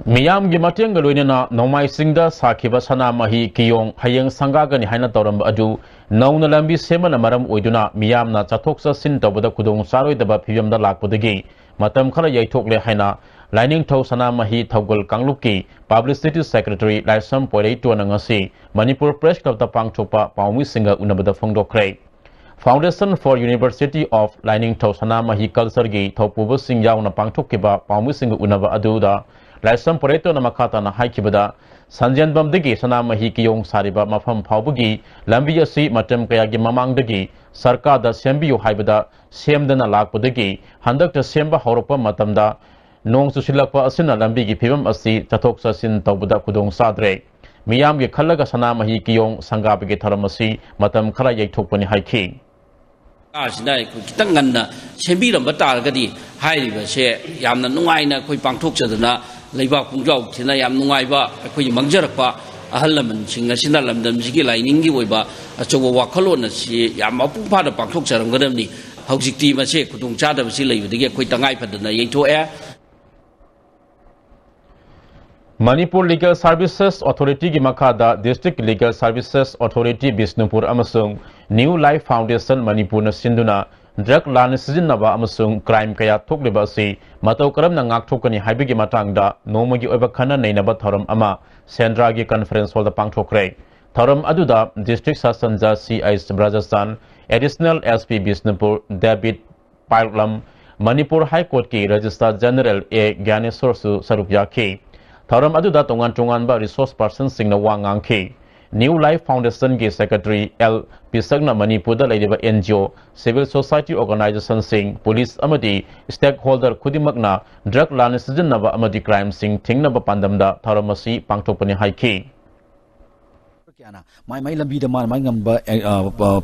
ꯃꯤꯌꯥꯝꯒꯤ ꯃꯇꯦꯡꯒ ꯂꯣꯏꯅꯅ ꯅꯣꯡꯃꯥꯏꯁꯤꯡꯗ ꯁꯥꯈꯤꯕ ꯁꯅꯥꯃꯍꯤ ꯀꯤꯌꯣꯡ ꯍꯌꯦꯡ ꯁꯪꯒꯥꯒꯅꯤ ꯍꯥꯏꯅ ꯇꯧꯔꯝꯕ ꯑꯗꯨ ꯅꯧꯅ ꯂꯝꯕꯤ ꯁꯦꯝꯕꯅ ꯃꯔꯝ ꯑꯣꯏꯗꯨꯅ ꯃꯤꯌꯥꯝꯅ ꯆꯠꯊꯣꯛ ꯆꯠꯁꯤꯟ ꯇꯧꯕꯗ ꯈꯨꯗꯣꯡ ꯆꯥꯔꯣꯏꯗꯕ ꯐꯤꯕꯝꯗ ꯂꯥꯛꯄꯗꯒꯤ ꯃꯇꯝ ꯈꯔ ꯌꯩꯊꯣꯛꯂꯦ ꯍꯥꯏꯅ ꯂꯥꯏꯅꯤꯡꯊꯧ ꯁꯅꯥꯃꯍꯤ ꯊꯧꯒꯜ ꯀꯥꯡꯂꯨꯞꯀꯤ publicity secretary ꯂꯥꯏꯁ꯭ꯔꯝ ꯄꯣꯏꯔꯩꯇꯣꯟꯅ ꯉꯁꯤ ꯃꯅꯤꯄꯨꯔ Press Club ꯇ ꯄꯥꯡꯊꯣꯛꯄ ꯄꯥꯎꯃꯤꯁꯤꯡꯒ ꯎꯅꯕꯗ ꯐꯣꯡꯗꯣꯛꯈ꯭ꯔꯦ꯫ Foundation for University of Lainingthou Sanamahi Culture ꯒꯤ ꯊꯧꯄꯨꯕꯁꯤꯡ ꯌꯥꯎꯅ ꯄꯥꯡꯊꯣꯛꯈꯤꯕ ꯄꯥꯎꯃꯤꯁꯤꯡꯒ ꯎꯅꯕ ꯑꯗꯨꯗ ꯂꯥꯏꯁ꯭ꯔꯝ ꯄꯣꯏꯔꯩꯇꯣꯟꯅ ꯃꯈꯥ ꯇꯥꯅ ꯍꯥꯏꯈꯤꯕꯗ, ꯁꯟꯖꯦꯟꯕꯝꯗꯒꯤ ꯁꯅꯥꯃꯍꯤ ꯀꯤꯌꯣꯡ ꯁꯥꯔꯤꯕ ꯃꯐꯝ ꯐꯥꯎꯕꯒꯤ ꯂꯝꯕꯤ ꯑꯁꯤ ꯃꯇꯝ ꯀꯌꯥꯒꯤ ꯃꯃꯥꯡꯗꯒꯤ ꯁꯔꯀꯥꯔꯗ ꯁꯦꯝꯕꯤꯌꯨ ꯍꯥꯏꯕꯗ ꯁꯦꯝꯗꯅ ꯂꯥꯛꯄꯗꯒꯤ ꯍꯟꯗꯛꯇ ꯁꯦꯝꯕ ꯍꯧꯔꯛꯄ ꯃꯇꯝꯗ ꯅꯣꯡ ꯆꯨꯁꯤꯜꯂꯛꯄ ꯑꯁꯤꯅ ꯂꯝꯕꯤꯒꯤ ꯐꯤꯕꯝ ꯑꯁꯤ ꯆꯠꯊꯣꯛ ꯆꯠꯁꯤꯟ ꯇꯧꯕꯗ ꯈꯨꯗꯣꯡ ꯆꯥꯗ꯭ꯔꯦ꯫ ꯃꯤꯌꯥꯝꯒꯤ ꯈꯜꯂꯒ ꯁꯅꯥꯃꯍꯤ ꯀꯤꯌꯣꯡ ꯁꯪꯒꯥꯕꯒꯤ ꯊꯧꯔꯝ ꯑꯁꯤ ꯃꯇꯝ ꯈꯔ ꯌꯩꯊꯣꯛꯄꯅꯤ ꯍꯥꯏꯈꯤ꯫ ꯁꯔꯀꯥꯔꯁꯤꯅ ꯑꯩꯈꯣꯏ ꯈꯤꯇꯪ ꯉꯟꯅ ꯁꯦꯝꯕꯤꯔꯝꯕ ꯇꯥꯔꯒꯗꯤ ꯍꯥꯏꯔꯤꯕꯁꯦ ꯌꯥꯝꯅ ꯅꯨꯡꯉꯥꯏꯅ ꯑꯩꯈꯣꯏ ꯄꯥꯡꯊꯣꯛꯆꯗꯅ ꯂꯩꯕꯥꯛ ꯄꯨꯡꯖꯥꯎ ꯊꯤꯟꯅ ꯌꯥꯝ ꯅꯨꯡꯉꯥꯏꯕ ꯑꯩꯈꯣꯏꯒꯤ ꯃꯥꯡꯖꯔꯛꯄ ꯑꯍꯜ ꯂꯃꯟꯁꯤꯡ ꯑꯁꯤꯅ ꯂꯝꯗꯝꯁꯤꯒꯤ ꯂꯥꯏꯅꯤꯡꯒꯤ ꯑꯣꯏꯕ ꯑꯆꯧꯕ ꯋꯥꯈꯜꯂꯣꯟ ꯑꯁꯤ ꯌꯥꯝ ꯃꯄꯨꯡ ꯐꯥꯅ ꯄꯥꯡꯊꯣꯛꯆꯔꯝꯒꯗꯕꯅꯤ꯫ ꯍꯧꯖꯤꯛꯇꯤ ꯃꯁꯦ ꯈꯨꯗꯣꯡꯆꯥꯗꯕꯁꯤ ꯂꯩꯕꯗꯒꯤ ꯑꯩꯈꯣꯏ ꯇꯉꯥꯏ ꯐꯗꯅ ꯌꯩꯊꯣꯛꯑꯦ꯫ Manipur Legal Services Authority ꯒꯤ ꯃꯈꯥꯗ District Legal Services Authority Bishnupur ꯑꯃꯁꯨꯡ New Life Foundation ꯃꯅꯤꯄꯨꯔꯅ ꯁꯤꯟꯗꯨꯅ drug ꯂꯥꯟꯅ ꯁꯤꯖꯤꯟꯅꯕ ꯑꯃꯁꯨꯡ crime ꯀꯌꯥ ꯊꯣꯛꯂꯤꯕ ꯑꯁꯤ ꯃꯇꯧ ꯀꯔꯝꯅ ꯉꯥꯛꯊꯣꯛꯀꯅꯤ ꯍꯥꯏꯕꯒꯤ ꯃꯇꯥꯡꯗ ꯅꯣꯡꯃꯒꯤ ꯑꯣꯏꯕ ꯈꯟꯅ ꯅꯩꯅꯕ ꯊꯧꯔꯝ ꯑꯃ ꯁꯦꯟꯗ꯭ꯔꯥꯒꯤ conference hall ꯗ ꯄꯥꯡꯊꯣꯛꯈ꯭ꯔꯦ꯫ ꯊꯧꯔꯝ ꯑꯗꯨꯗ District Session Judge C H ꯕ꯭ꯔꯖꯁꯇꯥꯟ, Additional ꯑꯦꯁ ꯄꯤ ꯕꯤꯁꯅꯨꯄꯨꯔ ꯗꯦꯕꯤꯠ ꯄꯥꯛꯂꯝ, ꯃꯅꯤꯄꯨꯔ High Court ꯀꯤ Registrar General ꯑꯦ ꯒ꯭ꯌꯥꯅꯦꯁꯣꯔꯁꯨ ꯁꯔꯨꯛ ꯌꯥꯈꯤ꯫ ꯊꯧꯔꯝ ꯑꯗꯨꯗ ꯇꯣꯉꯥꯟ ꯇꯣꯉꯥꯟꯕ resource person ꯁꯤꯡꯅ ꯋꯥ ꯉꯥꯡꯈꯤ꯫ New Life Foundation ꯒꯤ Secretary ꯑꯦꯜ ꯄꯤꯁꯛꯅ ꯃꯅꯤꯄꯨꯔꯗ ꯂꯩꯔꯤꯕ and G O, civil society organization ꯁꯤꯡ, police ꯑꯃꯗꯤ stakeholder ꯈꯨꯗꯤꯡꯃꯛꯅ drug ꯂꯥꯟꯅ ꯁꯤꯖꯤꯟꯅꯕ ꯑꯃꯗꯤ crime ꯁꯤꯡ ꯊꯤꯡꯅꯕ ꯄꯥꯟꯗꯝꯗ ꯊꯧꯔꯝ ꯑꯁꯤ ꯄꯥꯡꯊꯣꯛꯄꯅꯤ ꯍꯥꯏꯈꯤ꯫ ꯃꯥꯏ ꯃꯥꯏ ꯂꯝꯕꯤꯗ ꯃꯥꯅ ꯃꯥꯏ ꯉꯝꯕ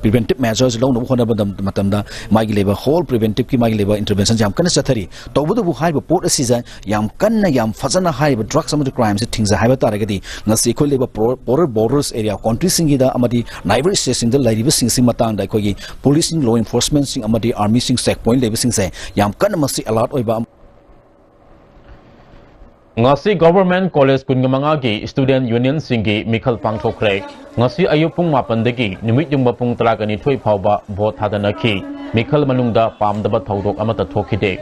preventive measures ꯂꯧꯅꯕ ꯍꯣꯠꯅꯕ ꯃꯇꯝꯗ ꯃꯥꯒꯤ ꯂꯩꯕ whole preventiveꯀꯤ ꯃꯥꯒꯤ ꯂꯩꯕ intervention ꯌꯥꯝ ꯀꯟꯅ ꯆꯠꯊꯔꯤ꯫ ꯇꯧꯕꯇꯕꯨ ꯍꯥꯏꯔꯤꯕ ꯄꯣꯠ ꯑꯁꯤꯁꯦ ꯌꯥꯝ ꯀꯟꯅ, ꯌꯥꯝ ꯐꯖꯅ ꯍꯥꯏꯔꯤꯕ drugs ꯑꯃꯗꯤ crimeꯁꯦ ꯊꯤꯡꯖ ꯍꯥꯏꯕ ꯇꯥꯔꯒꯗꯤ, ꯉꯁꯤ ꯑꯩꯈꯣꯏ ꯂꯩꯕ porous borders area countryꯁꯤꯡꯒꯤꯗ ꯑꯃꯗꯤ neighbor stateꯁꯤꯡꯗ ꯂꯩꯔꯤꯕꯁꯤꯡꯁꯤ ꯃꯇꯥꯡꯗ ꯑꯩꯈꯣꯏꯒꯤ policeꯁꯤꯡ, law enforcementꯁꯤꯡ ꯑꯃꯗꯤ armyꯁꯤꯡ, check point ꯂꯩꯕꯁꯤꯡꯁꯦ ꯌꯥꯝ ꯀꯟꯅ ꯃꯁꯤ alert ꯑꯣꯏꯕ ꯑꯃ- ꯉꯁꯤ Government College ꯀꯨꯟꯃꯉꯥꯒꯤ student unionꯁꯤꯡꯒꯤ ꯃꯤꯈꯜ ꯄꯥꯡꯊꯣꯛꯈ꯭ꯔꯦ꯫ ꯉꯁꯤ ꯑꯌꯨꯛ ꯄꯨꯡ ꯃꯥꯄꯟꯗꯒꯤ ꯅꯨꯃꯤꯠ ꯌꯨꯡꯕ ꯄꯨꯡ ꯇꯔꯥꯒ ꯅꯤꯊꯣꯏ ꯐꯥꯎꯕ vote ꯊꯥꯗꯅꯈꯤ꯫ ꯃꯤꯈꯜ ꯃꯅꯨꯡꯗ ꯄꯥꯝꯗꯕ ꯊꯧꯗꯣꯛ ꯑꯃꯠꯇ ꯊꯣꯛꯈꯤꯗꯦ꯫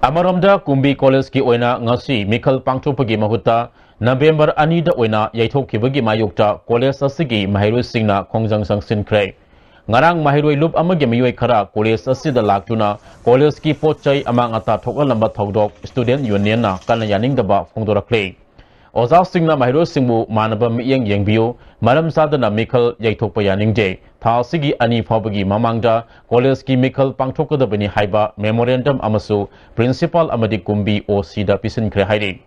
ꯑꯃꯔꯣꯝꯗ, ꯀꯨꯝꯕꯤ Collegeꯀꯤ ꯑꯣꯏꯅ ꯉꯁꯤ ꯃꯤꯈꯜ ꯄꯥꯡꯊꯣꯛꯄꯒꯤ ꯃꯍꯨꯠꯇ November ꯑꯅꯤꯗ ꯑꯣꯏꯅ ꯌꯩꯊꯣꯛꯈꯤꯕꯒꯤ ꯃꯥꯌꯣꯛꯇ college ꯑꯁꯤꯒꯤ ꯃꯍꯩꯔꯣꯏꯁꯤꯡꯅ ꯈꯣꯡꯖꯪ ꯆꯪꯁꯤꯟꯈ꯭ꯔꯦ꯫ ꯉꯔꯥꯡ ꯃꯍꯩꯔꯣꯏ ꯂꯨꯞ ꯑꯃꯒꯤ ꯃꯤꯑꯣꯏ ꯈꯔ college ꯑꯁꯤꯗ ꯂꯥꯛꯇꯨꯅ collegeꯀꯤ ꯄꯣꯠ ꯆꯩ ꯑꯃꯥꯡ ꯑꯇꯥ ꯊꯣꯛꯍꯜꯂꯝꯕ ꯊꯧꯗꯣꯛ student unionꯅ ꯀꯟꯅ ꯌꯥꯅꯤꯡꯗꯕ ꯐꯣꯡꯗꯣꯔꯛꯂꯤ꯫ ꯑꯣꯖꯥꯁꯤꯡꯅ ꯃꯍꯩꯔꯣꯏꯁꯤꯡꯕꯨ ꯃꯥꯟꯅꯕ ꯃꯤꯠꯌꯦꯡ ꯌꯦꯡꯕꯤꯌꯨ, ꯃꯔꯝ ꯆꯥꯗꯅ ꯃꯤꯈꯜ ꯌꯩꯊꯣꯛꯄ ꯌꯥꯅꯤꯡꯗꯦ꯫ ꯊꯥ ꯑꯁꯤꯒꯤ ꯑꯅꯤ ꯐꯥꯎꯕꯒꯤ ꯃꯃꯥꯡꯗ collegeꯀꯤ ꯃꯤꯈꯜ ꯄꯥꯡꯊꯣꯛꯀꯗꯕꯅꯤ ꯍꯥꯏꯕ memorandum ꯑꯃꯁꯨ principal ꯑꯃꯗꯤ ꯀꯨꯝꯕꯤ OCꯗ ꯄꯤꯁꯤꯟꯈ꯭ꯔꯦ ꯍꯥꯏꯔꯤ꯫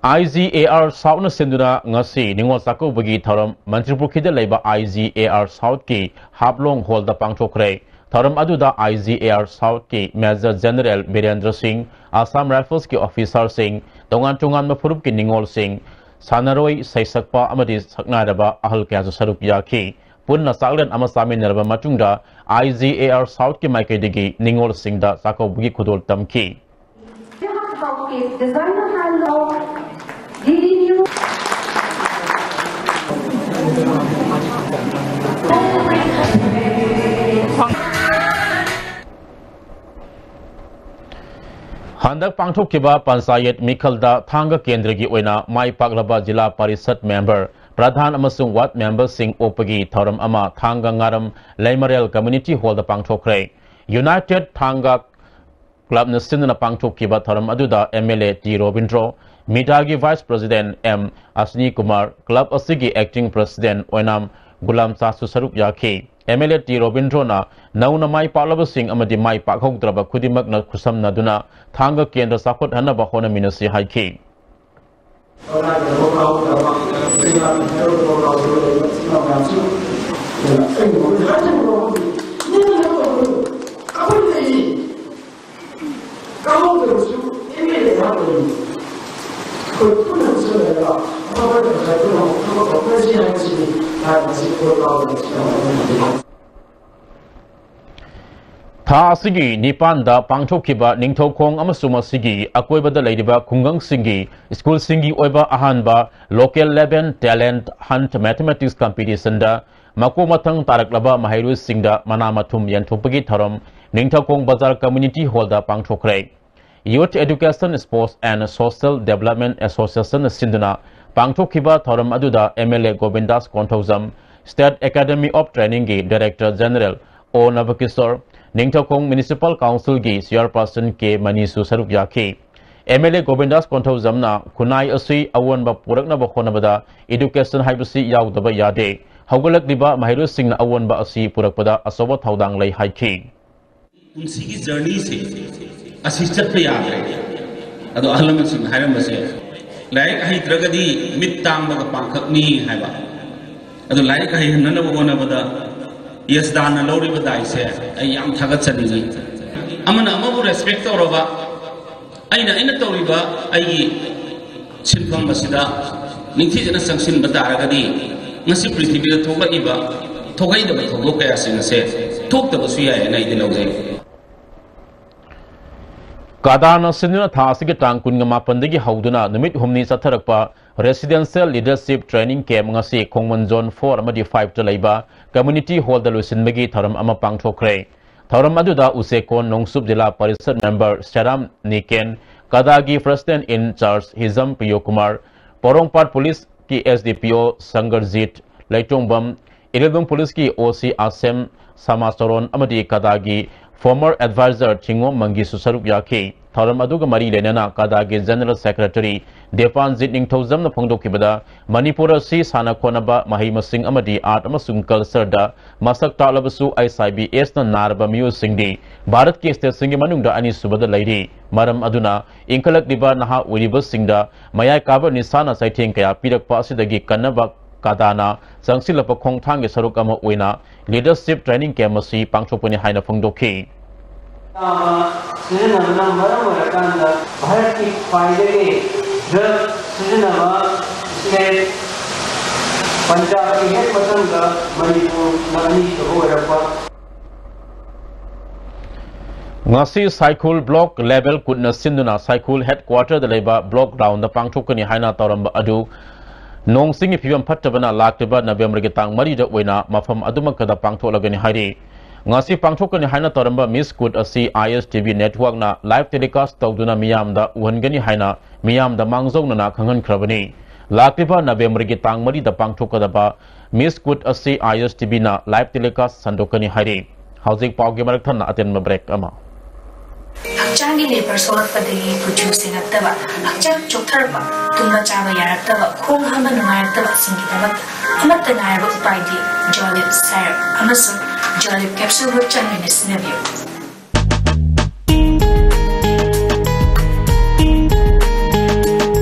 IGAR Southꯅ ꯁꯤꯟꯗꯨꯅ ꯉꯁꯤ ꯅꯤꯉꯣꯜ ꯆꯥꯛꯀꯧꯕꯒꯤ ꯊꯧꯔꯝ ꯃꯟꯇ꯭ꯔꯤꯄꯨꯈ꯭ꯔꯤꯗ ꯂꯩꯕ IGAR Southꯀꯤ ꯍꯥꯞꯂꯣꯡ hallꯗ ꯄꯥꯡꯊꯣꯛꯈ꯭ꯔꯦ꯫ ꯊꯧꯔꯝ ꯑꯗꯨꯗ IGAR Southꯀꯤ Major General ꯕꯤꯔꯦꯟꯗ꯭ꯔ ꯁꯤꯡ, Assam Riflesꯀꯤ officerꯁꯤꯡ, ꯇꯣꯉꯥꯟ ꯇꯣꯉꯥꯟꯕ ꯐꯨꯔꯨꯞꯀꯤ ꯅꯤꯉꯣꯜꯁꯤꯡ, ꯁꯥꯟꯅꯔꯣꯏ, ꯁꯩꯁꯛꯄ ꯑꯃꯗꯤ ꯁꯛꯅꯥꯏꯔꯕ ꯑꯍꯜ ꯀꯌꯥꯁꯨ ꯁꯔꯨꯛ ꯌꯥꯈꯤ꯫ ꯄꯨꯟꯅ ꯆꯥꯛꯂꯦꯟ ꯑꯃ ꯆꯥꯃꯤꯟꯅꯔꯕ ꯃꯇꯨꯡꯗ IGAR Southꯀꯤ ꯃꯥꯏꯀꯩꯗꯒꯤ ꯅꯤꯉꯣꯜꯁꯤꯡꯗ ꯆꯥꯛꯀꯧꯕꯒꯤ ꯈꯨꯗꯣꯜ ꯇꯝꯈꯤ꯫ Designer handle, giving you ꯍꯟꯗꯛ ꯄꯥꯡꯊꯣꯛꯈꯤꯕ ꯄꯟꯆꯥꯌꯠ ꯃꯤꯈꯜꯗ ꯊꯥꯡꯒ ꯀꯦꯟꯗ꯭ꯔꯒꯤ ꯑꯣꯏꯅ ꯃꯥꯏ ꯄꯥꯛꯂꯕ ꯖꯤꯂꯥ ꯄꯔꯤꯁꯠ member, ꯄ꯭ꯔꯙꯥꯟ ꯑꯃꯁꯨꯡ ward memberꯁꯤꯡ ꯑꯣꯛꯄꯒꯤ ꯊꯧꯔꯝ ꯑꯃ ꯊꯥꯡꯒ ꯉꯥꯔꯝ ꯂꯩꯃꯔꯦꯜ community hallꯗ ꯄꯥꯡꯊꯣꯛꯈ꯭ꯔꯦ꯫ United ꯊꯥꯡꯒ ꯀ꯭ꯂꯕꯅ ꯁꯤꯟꯗꯨꯅ ꯄꯥꯡꯊꯣꯛꯈꯤꯕ ꯊꯧꯔꯝ ꯑꯗꯨꯗ MLA ꯇꯤ ꯔꯣꯕꯤꯟꯗ꯭ꯔꯣ, ꯃꯤꯗꯥꯒꯤ Vice President M Ashni Kumar, club ꯑꯁꯤꯒꯤ Acting President ꯑꯣꯏꯅꯥꯝ ꯒꯨꯂꯥꯝ ꯆꯥꯁꯨ ꯁꯔꯨꯛ ꯌꯥꯈꯤ꯫ MLA ꯇꯤ ꯔꯣꯕꯤꯟꯗ꯭ꯔꯣꯅ ꯅꯧꯅ ꯃꯥꯏ ꯄꯥꯛꯂꯕꯁꯤꯡ ꯑꯃꯗꯤ ꯃꯥꯏ ꯄꯥꯛꯍꯧꯗ꯭ꯔꯕ ꯈꯨꯗꯤꯡꯃꯛꯅ ꯈꯨꯠꯁꯝꯅꯗꯨꯅ ꯊꯥꯡꯒ ꯀꯦꯟꯗ꯭ꯔ ꯆꯥꯎꯈꯠꯍꯟꯅꯕ ꯍꯣꯠꯅꯃꯤꯟꯅꯁꯤ ꯍꯥꯏꯈꯤ꯫ ꯊꯥ ꯑꯁꯤꯒꯤ ꯅꯤꯄꯥꯟꯗ ꯄꯥꯡꯊꯣꯛꯈꯤꯕ ꯅꯤꯡꯊꯧꯈꯣꯡ ꯑꯃꯁꯨꯡ ꯃꯁꯤꯒꯤ ꯑꯀꯣꯏꯕꯗ ꯂꯩꯔꯤꯕ ꯈꯨꯡꯒꯪꯁꯤꯡꯒꯤ ꯁ꯭ꯀꯨꯜꯁꯤꯡꯒꯤ ꯑꯣꯏꯕ ꯑꯍꯥꯟꯕ Local Level Talent Hunt Mathematics Competitionꯗ ꯃꯀꯣꯛ ꯃꯊꯪ ꯇꯥꯔꯛꯂꯕ ꯃꯍꯩꯔꯣꯏꯁꯤꯡꯗ ꯃꯅꯥ ꯃꯊꯨꯝ ꯌꯦꯟꯊꯣꯛꯄꯒꯤ ꯊꯧꯔꯝ ꯅꯤꯡꯊꯧꯈꯣꯡ ꯕꯖꯥꯔ Community Hallꯗ ꯄꯥꯡꯊꯣꯛꯈ꯭ꯔꯦ꯫ Youth Education, Sports and Social Development Associationꯅ ꯁꯤꯟꯗꯨꯅ ꯄꯥꯡꯊꯣꯛꯈꯤꯕ ꯊꯧꯔꯝ ꯑꯗꯨꯗ MLA ꯒꯣꯕꯤꯟꯗꯥꯁ Konthoujam, State Academy of Trainingꯒꯤ Director General ꯑꯣ ꯅꯕꯀꯤꯁꯣꯔ, ꯅꯤꯡꯊꯧꯈꯣꯡ Municipal Councilꯒꯤ Chairperson ꯀꯦ ꯃꯅꯤꯁꯨ ꯁꯔꯨꯛ ꯌꯥꯈꯤ꯫ MLA ꯒꯣꯕꯤꯟꯗꯥꯁ ꯀꯣꯟꯊꯧꯖꯝꯅ ꯈꯨꯟꯅꯥꯏ ꯑꯁꯤ ꯑꯑꯣꯟꯕ ꯄꯨꯔꯛꯅꯕ ꯍꯣꯠꯅꯕꯗ education ꯍꯥꯏꯕꯁꯤ ꯌꯥꯎꯗꯕ ꯌꯥꯗꯦ꯫ ꯍꯧꯒꯠꯂꯛꯂꯤꯕ ꯃꯍꯩꯔꯣꯏꯁꯤꯡꯅ ꯑꯑꯣꯟꯕ ꯑꯁꯤ ꯄꯨꯔꯛꯄꯗ ꯑꯆꯧꯕ ꯊꯧꯗꯥꯡ ꯂꯩ ꯍꯥꯏꯈꯤ꯫ ꯄꯨꯟꯁꯤꯒꯤ journeyꯁꯦ ꯑꯁꯤ ꯆꯠꯄ ꯌꯥꯗ꯭ꯔꯦ꯫ ꯑꯗꯣ ꯑꯍꯜ ꯂꯃꯟꯁꯤꯡꯅ ꯍꯥꯏꯔꯝꯕꯁꯦ, "ꯂꯥꯏꯔꯤꯛ ꯍꯩꯇ꯭ꯔꯒꯗꯤ ꯃꯤꯠ ꯇꯥꯡꯕꯒ ꯄꯥꯡꯈꯛꯅꯤ" ꯍꯥꯏꯕ꯫ ꯑꯗꯣ ꯂꯥꯏꯔꯤꯛ ꯍꯩꯍꯟꯅꯅꯕ ꯍꯣꯠꯅꯕꯗ ꯌꯦꯁꯗꯥꯟꯅ ꯂꯧꯔꯤꯕ ꯗꯥꯏꯁꯦ ꯑꯩ ꯌꯥꯝ ꯊꯥꯒꯠꯆꯅꯤꯡꯉꯤ꯫ ꯑꯃꯅ ꯑꯃꯕꯨ respect ꯇꯧꯔꯕ, ꯑꯩꯅ, ꯑꯩꯅ ꯇꯧꯔꯤꯕ ꯑꯩꯒꯤ ꯁꯤꯟꯐꯝ ꯑꯁꯤꯗ ꯅꯤꯡꯊꯤꯖꯅ ꯆꯪꯁꯤꯟꯕ ꯇꯥꯔꯒꯗꯤ, ꯉꯁꯤ ꯄ꯭ꯔꯤꯊꯤꯕꯤꯗ ꯊꯣꯛꯂꯛꯏꯕ ꯊꯣꯛꯍꯩꯗꯕ ꯊꯧꯗꯣꯛ ꯀꯌꯥꯁꯤꯡ ꯑꯁꯦ ꯊꯣꯛꯇꯕꯁꯨ ꯌꯥꯏ ꯍꯥꯏꯅ ꯑꯩꯗꯤ ꯂꯧꯖꯩ꯫ ꯀꯗꯥꯅ ꯁꯤꯟꯗꯨꯅ ꯊꯥ ꯑꯁꯤꯒꯤ ꯇꯥꯡ ꯀꯨꯟꯃꯥꯄꯟꯗꯒꯤ ꯍꯧꯗꯨꯅ ꯅꯨꯃꯤꯠ ꯍꯨꯝꯅꯤ ꯆꯠꯊꯔꯛꯄ Residential Leadership Training Camp ꯉꯁꯤ ꯈꯣꯡꯃꯟ Zone four ꯑꯃꯗꯤ fiveꯇ ꯂꯩꯕ Community Hallꯗ ꯂꯣꯏꯁꯤꯟꯕꯒꯤ ꯊꯧꯔꯝ ꯑꯃ ꯄꯥꯡꯊꯣꯛꯈ꯭ꯔꯦ꯫ ꯊꯧꯔꯝ ꯑꯗꯨꯗ ꯎꯆꯦꯀꯣꯟ ꯅꯣꯡꯆꯨꯞ ꯖꯤꯂꯥ parishad member ꯁꯦꯔꯥꯝ ꯅꯤꯀꯦꯟ, ꯀꯗꯥꯒꯤ President in Charge ꯍꯤꯖꯝ ꯄ꯭ꯔꯤꯌꯣꯀꯨꯃꯥꯔ, ꯄꯣꯔꯣꯝꯄꯥꯠ ꯄꯨꯂꯤꯁꯀꯤ SDPO ꯁꯪꯒꯔꯖꯤꯠ ꯂꯩꯇꯣꯡꯕꯝ, ꯏꯔꯤꯜꯕꯨꯝ ꯄꯨꯂꯤꯁꯀꯤ OC ꯑꯥꯁꯦꯝ ꯁꯃꯥꯆꯔꯣꯟ ꯑꯃꯗꯤ ꯀꯗꯥꯒꯤ former advisor ꯊꯤꯉꯣꯝ ꯃꯪꯒꯤꯁꯨ ꯁꯔꯨꯛ ꯌꯥꯈꯤ꯫ ꯊꯧꯔꯝ ꯑꯗꯨꯒ ꯃꯔꯤ ꯂꯩꯅꯅ ꯀꯥꯗꯥꯒꯤ General Secretary ꯗꯦꯄꯥꯟꯖꯤꯠ ꯅꯤꯡꯊꯧꯖꯝꯅ ꯐꯣꯡꯗꯣꯛꯈꯤꯕꯗ, ꯃꯅꯤꯄꯨꯔ ꯑꯁꯤ ꯁꯥꯟꯅ ꯈꯣꯠꯅꯕ, ꯃꯍꯩ ꯃꯁꯤꯡ ꯑꯃꯗꯤ art ꯑꯃꯁꯨꯡ cultureꯗ ꯃꯁꯛ ꯇꯥꯛꯂꯕꯁꯨ, ꯑꯩꯆ ꯑꯥꯏ ꯚꯤ ꯑꯦꯁꯅ ꯅꯥꯔꯕ ꯃꯤꯑꯣꯏꯁꯤꯡꯗꯤ ꯚꯥꯔꯠꯀꯤ stateꯁꯤꯡꯒꯤ ꯃꯅꯨꯡꯗ ꯑꯅꯤꯁꯨꯕꯗ ꯂꯩꯔꯤ꯫ ꯃꯔꯝ ꯑꯗꯨꯅ, ꯏꯟꯈꯠꯂꯛꯂꯤꯕ ꯅꯍꯥ ꯑꯣꯏꯔꯤꯕꯁꯤꯡꯗ ꯃꯌꯥꯏ ꯀꯥꯕ ꯅꯤꯁꯥꯅ ꯆꯩꯊꯦꯡ ꯀꯌꯥ ꯄꯤꯔꯛꯄ ꯑꯁꯤꯗꯒꯤ ꯀꯟꯅꯕ ꯀꯥꯗꯥꯅ ꯆꯪꯁꯤꯜꯂꯛꯄ ꯈꯣꯡꯊꯥꯡꯒꯤ ꯁꯔꯨꯛ ꯑꯃ ꯑꯣꯏꯅ leadership training camp ꯑꯁꯤ ꯄꯥꯡꯊꯣꯛꯄꯅꯤ ꯍꯥꯏꯅ ꯐꯣꯡꯗꯣꯛꯈꯤ꯫ ꯁꯤꯖꯤꯟꯅꯕꯅ ꯃꯔꯝ ꯑꯣꯏꯔꯀꯥꯟꯗ ꯚꯥꯔꯠꯀꯤ ꯈ꯭ꯋꯥꯏꯗꯒꯤ drug ꯁꯤꯖꯤꯟꯅꯕ state ꯄꯟꯖꯥꯕꯀꯤ ꯍꯦꯛ ꯃꯊꯪꯗ ꯃꯅꯤꯄꯨꯔꯅ ꯑꯅꯤꯁꯨꯕ ꯑꯣꯏꯔꯛꯄ꯫ ꯉꯁꯤ ꯁꯥꯏꯈꯨꯜ block level ꯀꯨꯠꯅ ꯁꯤꯟꯗꯨꯅ ꯁꯥꯏꯈꯨꯜ headquarterꯗ ꯂꯩꯕ block groundꯗ ꯄꯥꯡꯊꯣꯛꯀꯅꯤ ꯍꯥꯏꯅ ꯇꯧꯔꯝꯕ ꯑꯗꯨ ꯅꯣꯡ ꯆꯤꯡꯒꯤ ꯐꯤꯕꯝ ꯐꯠꯇꯕꯅ ꯂꯥꯛꯂꯤꯕ Novemberꯒꯤ ꯇꯥꯡ ꯃꯔꯤꯗ ꯑꯣꯏꯅ ꯃꯐꯝ ꯑꯗꯨꯃꯛꯇꯗ ꯄꯥꯡꯊꯣꯛꯂꯒꯅꯤ ꯍꯥꯏꯔꯤ꯫ ꯉꯁꯤ ꯄꯥꯡꯊꯣꯛꯀꯅꯤ ꯍꯥꯏꯅ ꯇꯧꯔꯝꯕ Miss Kut ꯑꯁꯤ I S T V networkꯅ live telecast ꯇꯧꯗꯨꯅ ꯃꯤꯌꯥꯝꯗ ꯎꯍꯟꯒꯅꯤ ꯍꯥꯏꯅ ꯃꯤꯌꯥꯝꯗ ꯃꯥꯡꯖꯧꯅꯅ ꯈꯪꯍꯟꯈ꯭ꯔꯕꯅꯤ꯫ ꯂꯥꯛꯂꯤꯕ Novemberꯒꯤ ꯇꯥꯡ ꯃꯔꯤꯗ ꯄꯥꯡꯊꯣꯛꯀꯗꯕ Miss Kut ꯑꯁꯤ I S T Vꯅ live telecast ꯁꯟꯗꯣꯛꯀꯅꯤ ꯍꯥꯏꯔꯤ꯫ ꯍꯧꯖꯤꯛ ꯄꯥꯎꯒꯤ ꯃꯔꯛ ꯊꯠꯅ ꯑꯇꯦꯟꯕ break ꯑꯃ꯫ ꯍꯛꯆꯥꯡꯒꯤ labor ꯁꯣꯛꯂꯛꯄꯗꯒꯤ ꯀꯨꯆꯨ ꯁꯦꯡꯉꯛꯇꯕ, ꯍꯛꯆꯥꯡ ꯆꯣꯛꯊꯔꯛꯄ, ꯇꯨꯝꯕ ꯆꯥꯕ ꯌꯥꯔꯛꯇꯕ, ꯈꯣꯡ ꯍꯥꯝꯕ ꯅꯨꯡꯉꯥꯏꯔꯛꯇꯕꯁꯤꯡꯒꯤꯗꯃꯛꯇ ꯑꯃꯠꯇ ꯉꯥꯏꯔꯕ ꯎꯄꯥꯏꯗꯤ Jolib syrup ꯑꯃꯁꯨꯡ Jolib capsule ꯍꯨꯠ ꯆꯥꯡ ꯅꯥꯏꯅ ꯁꯤꯖꯤꯟꯅꯕꯤꯌꯨ꯫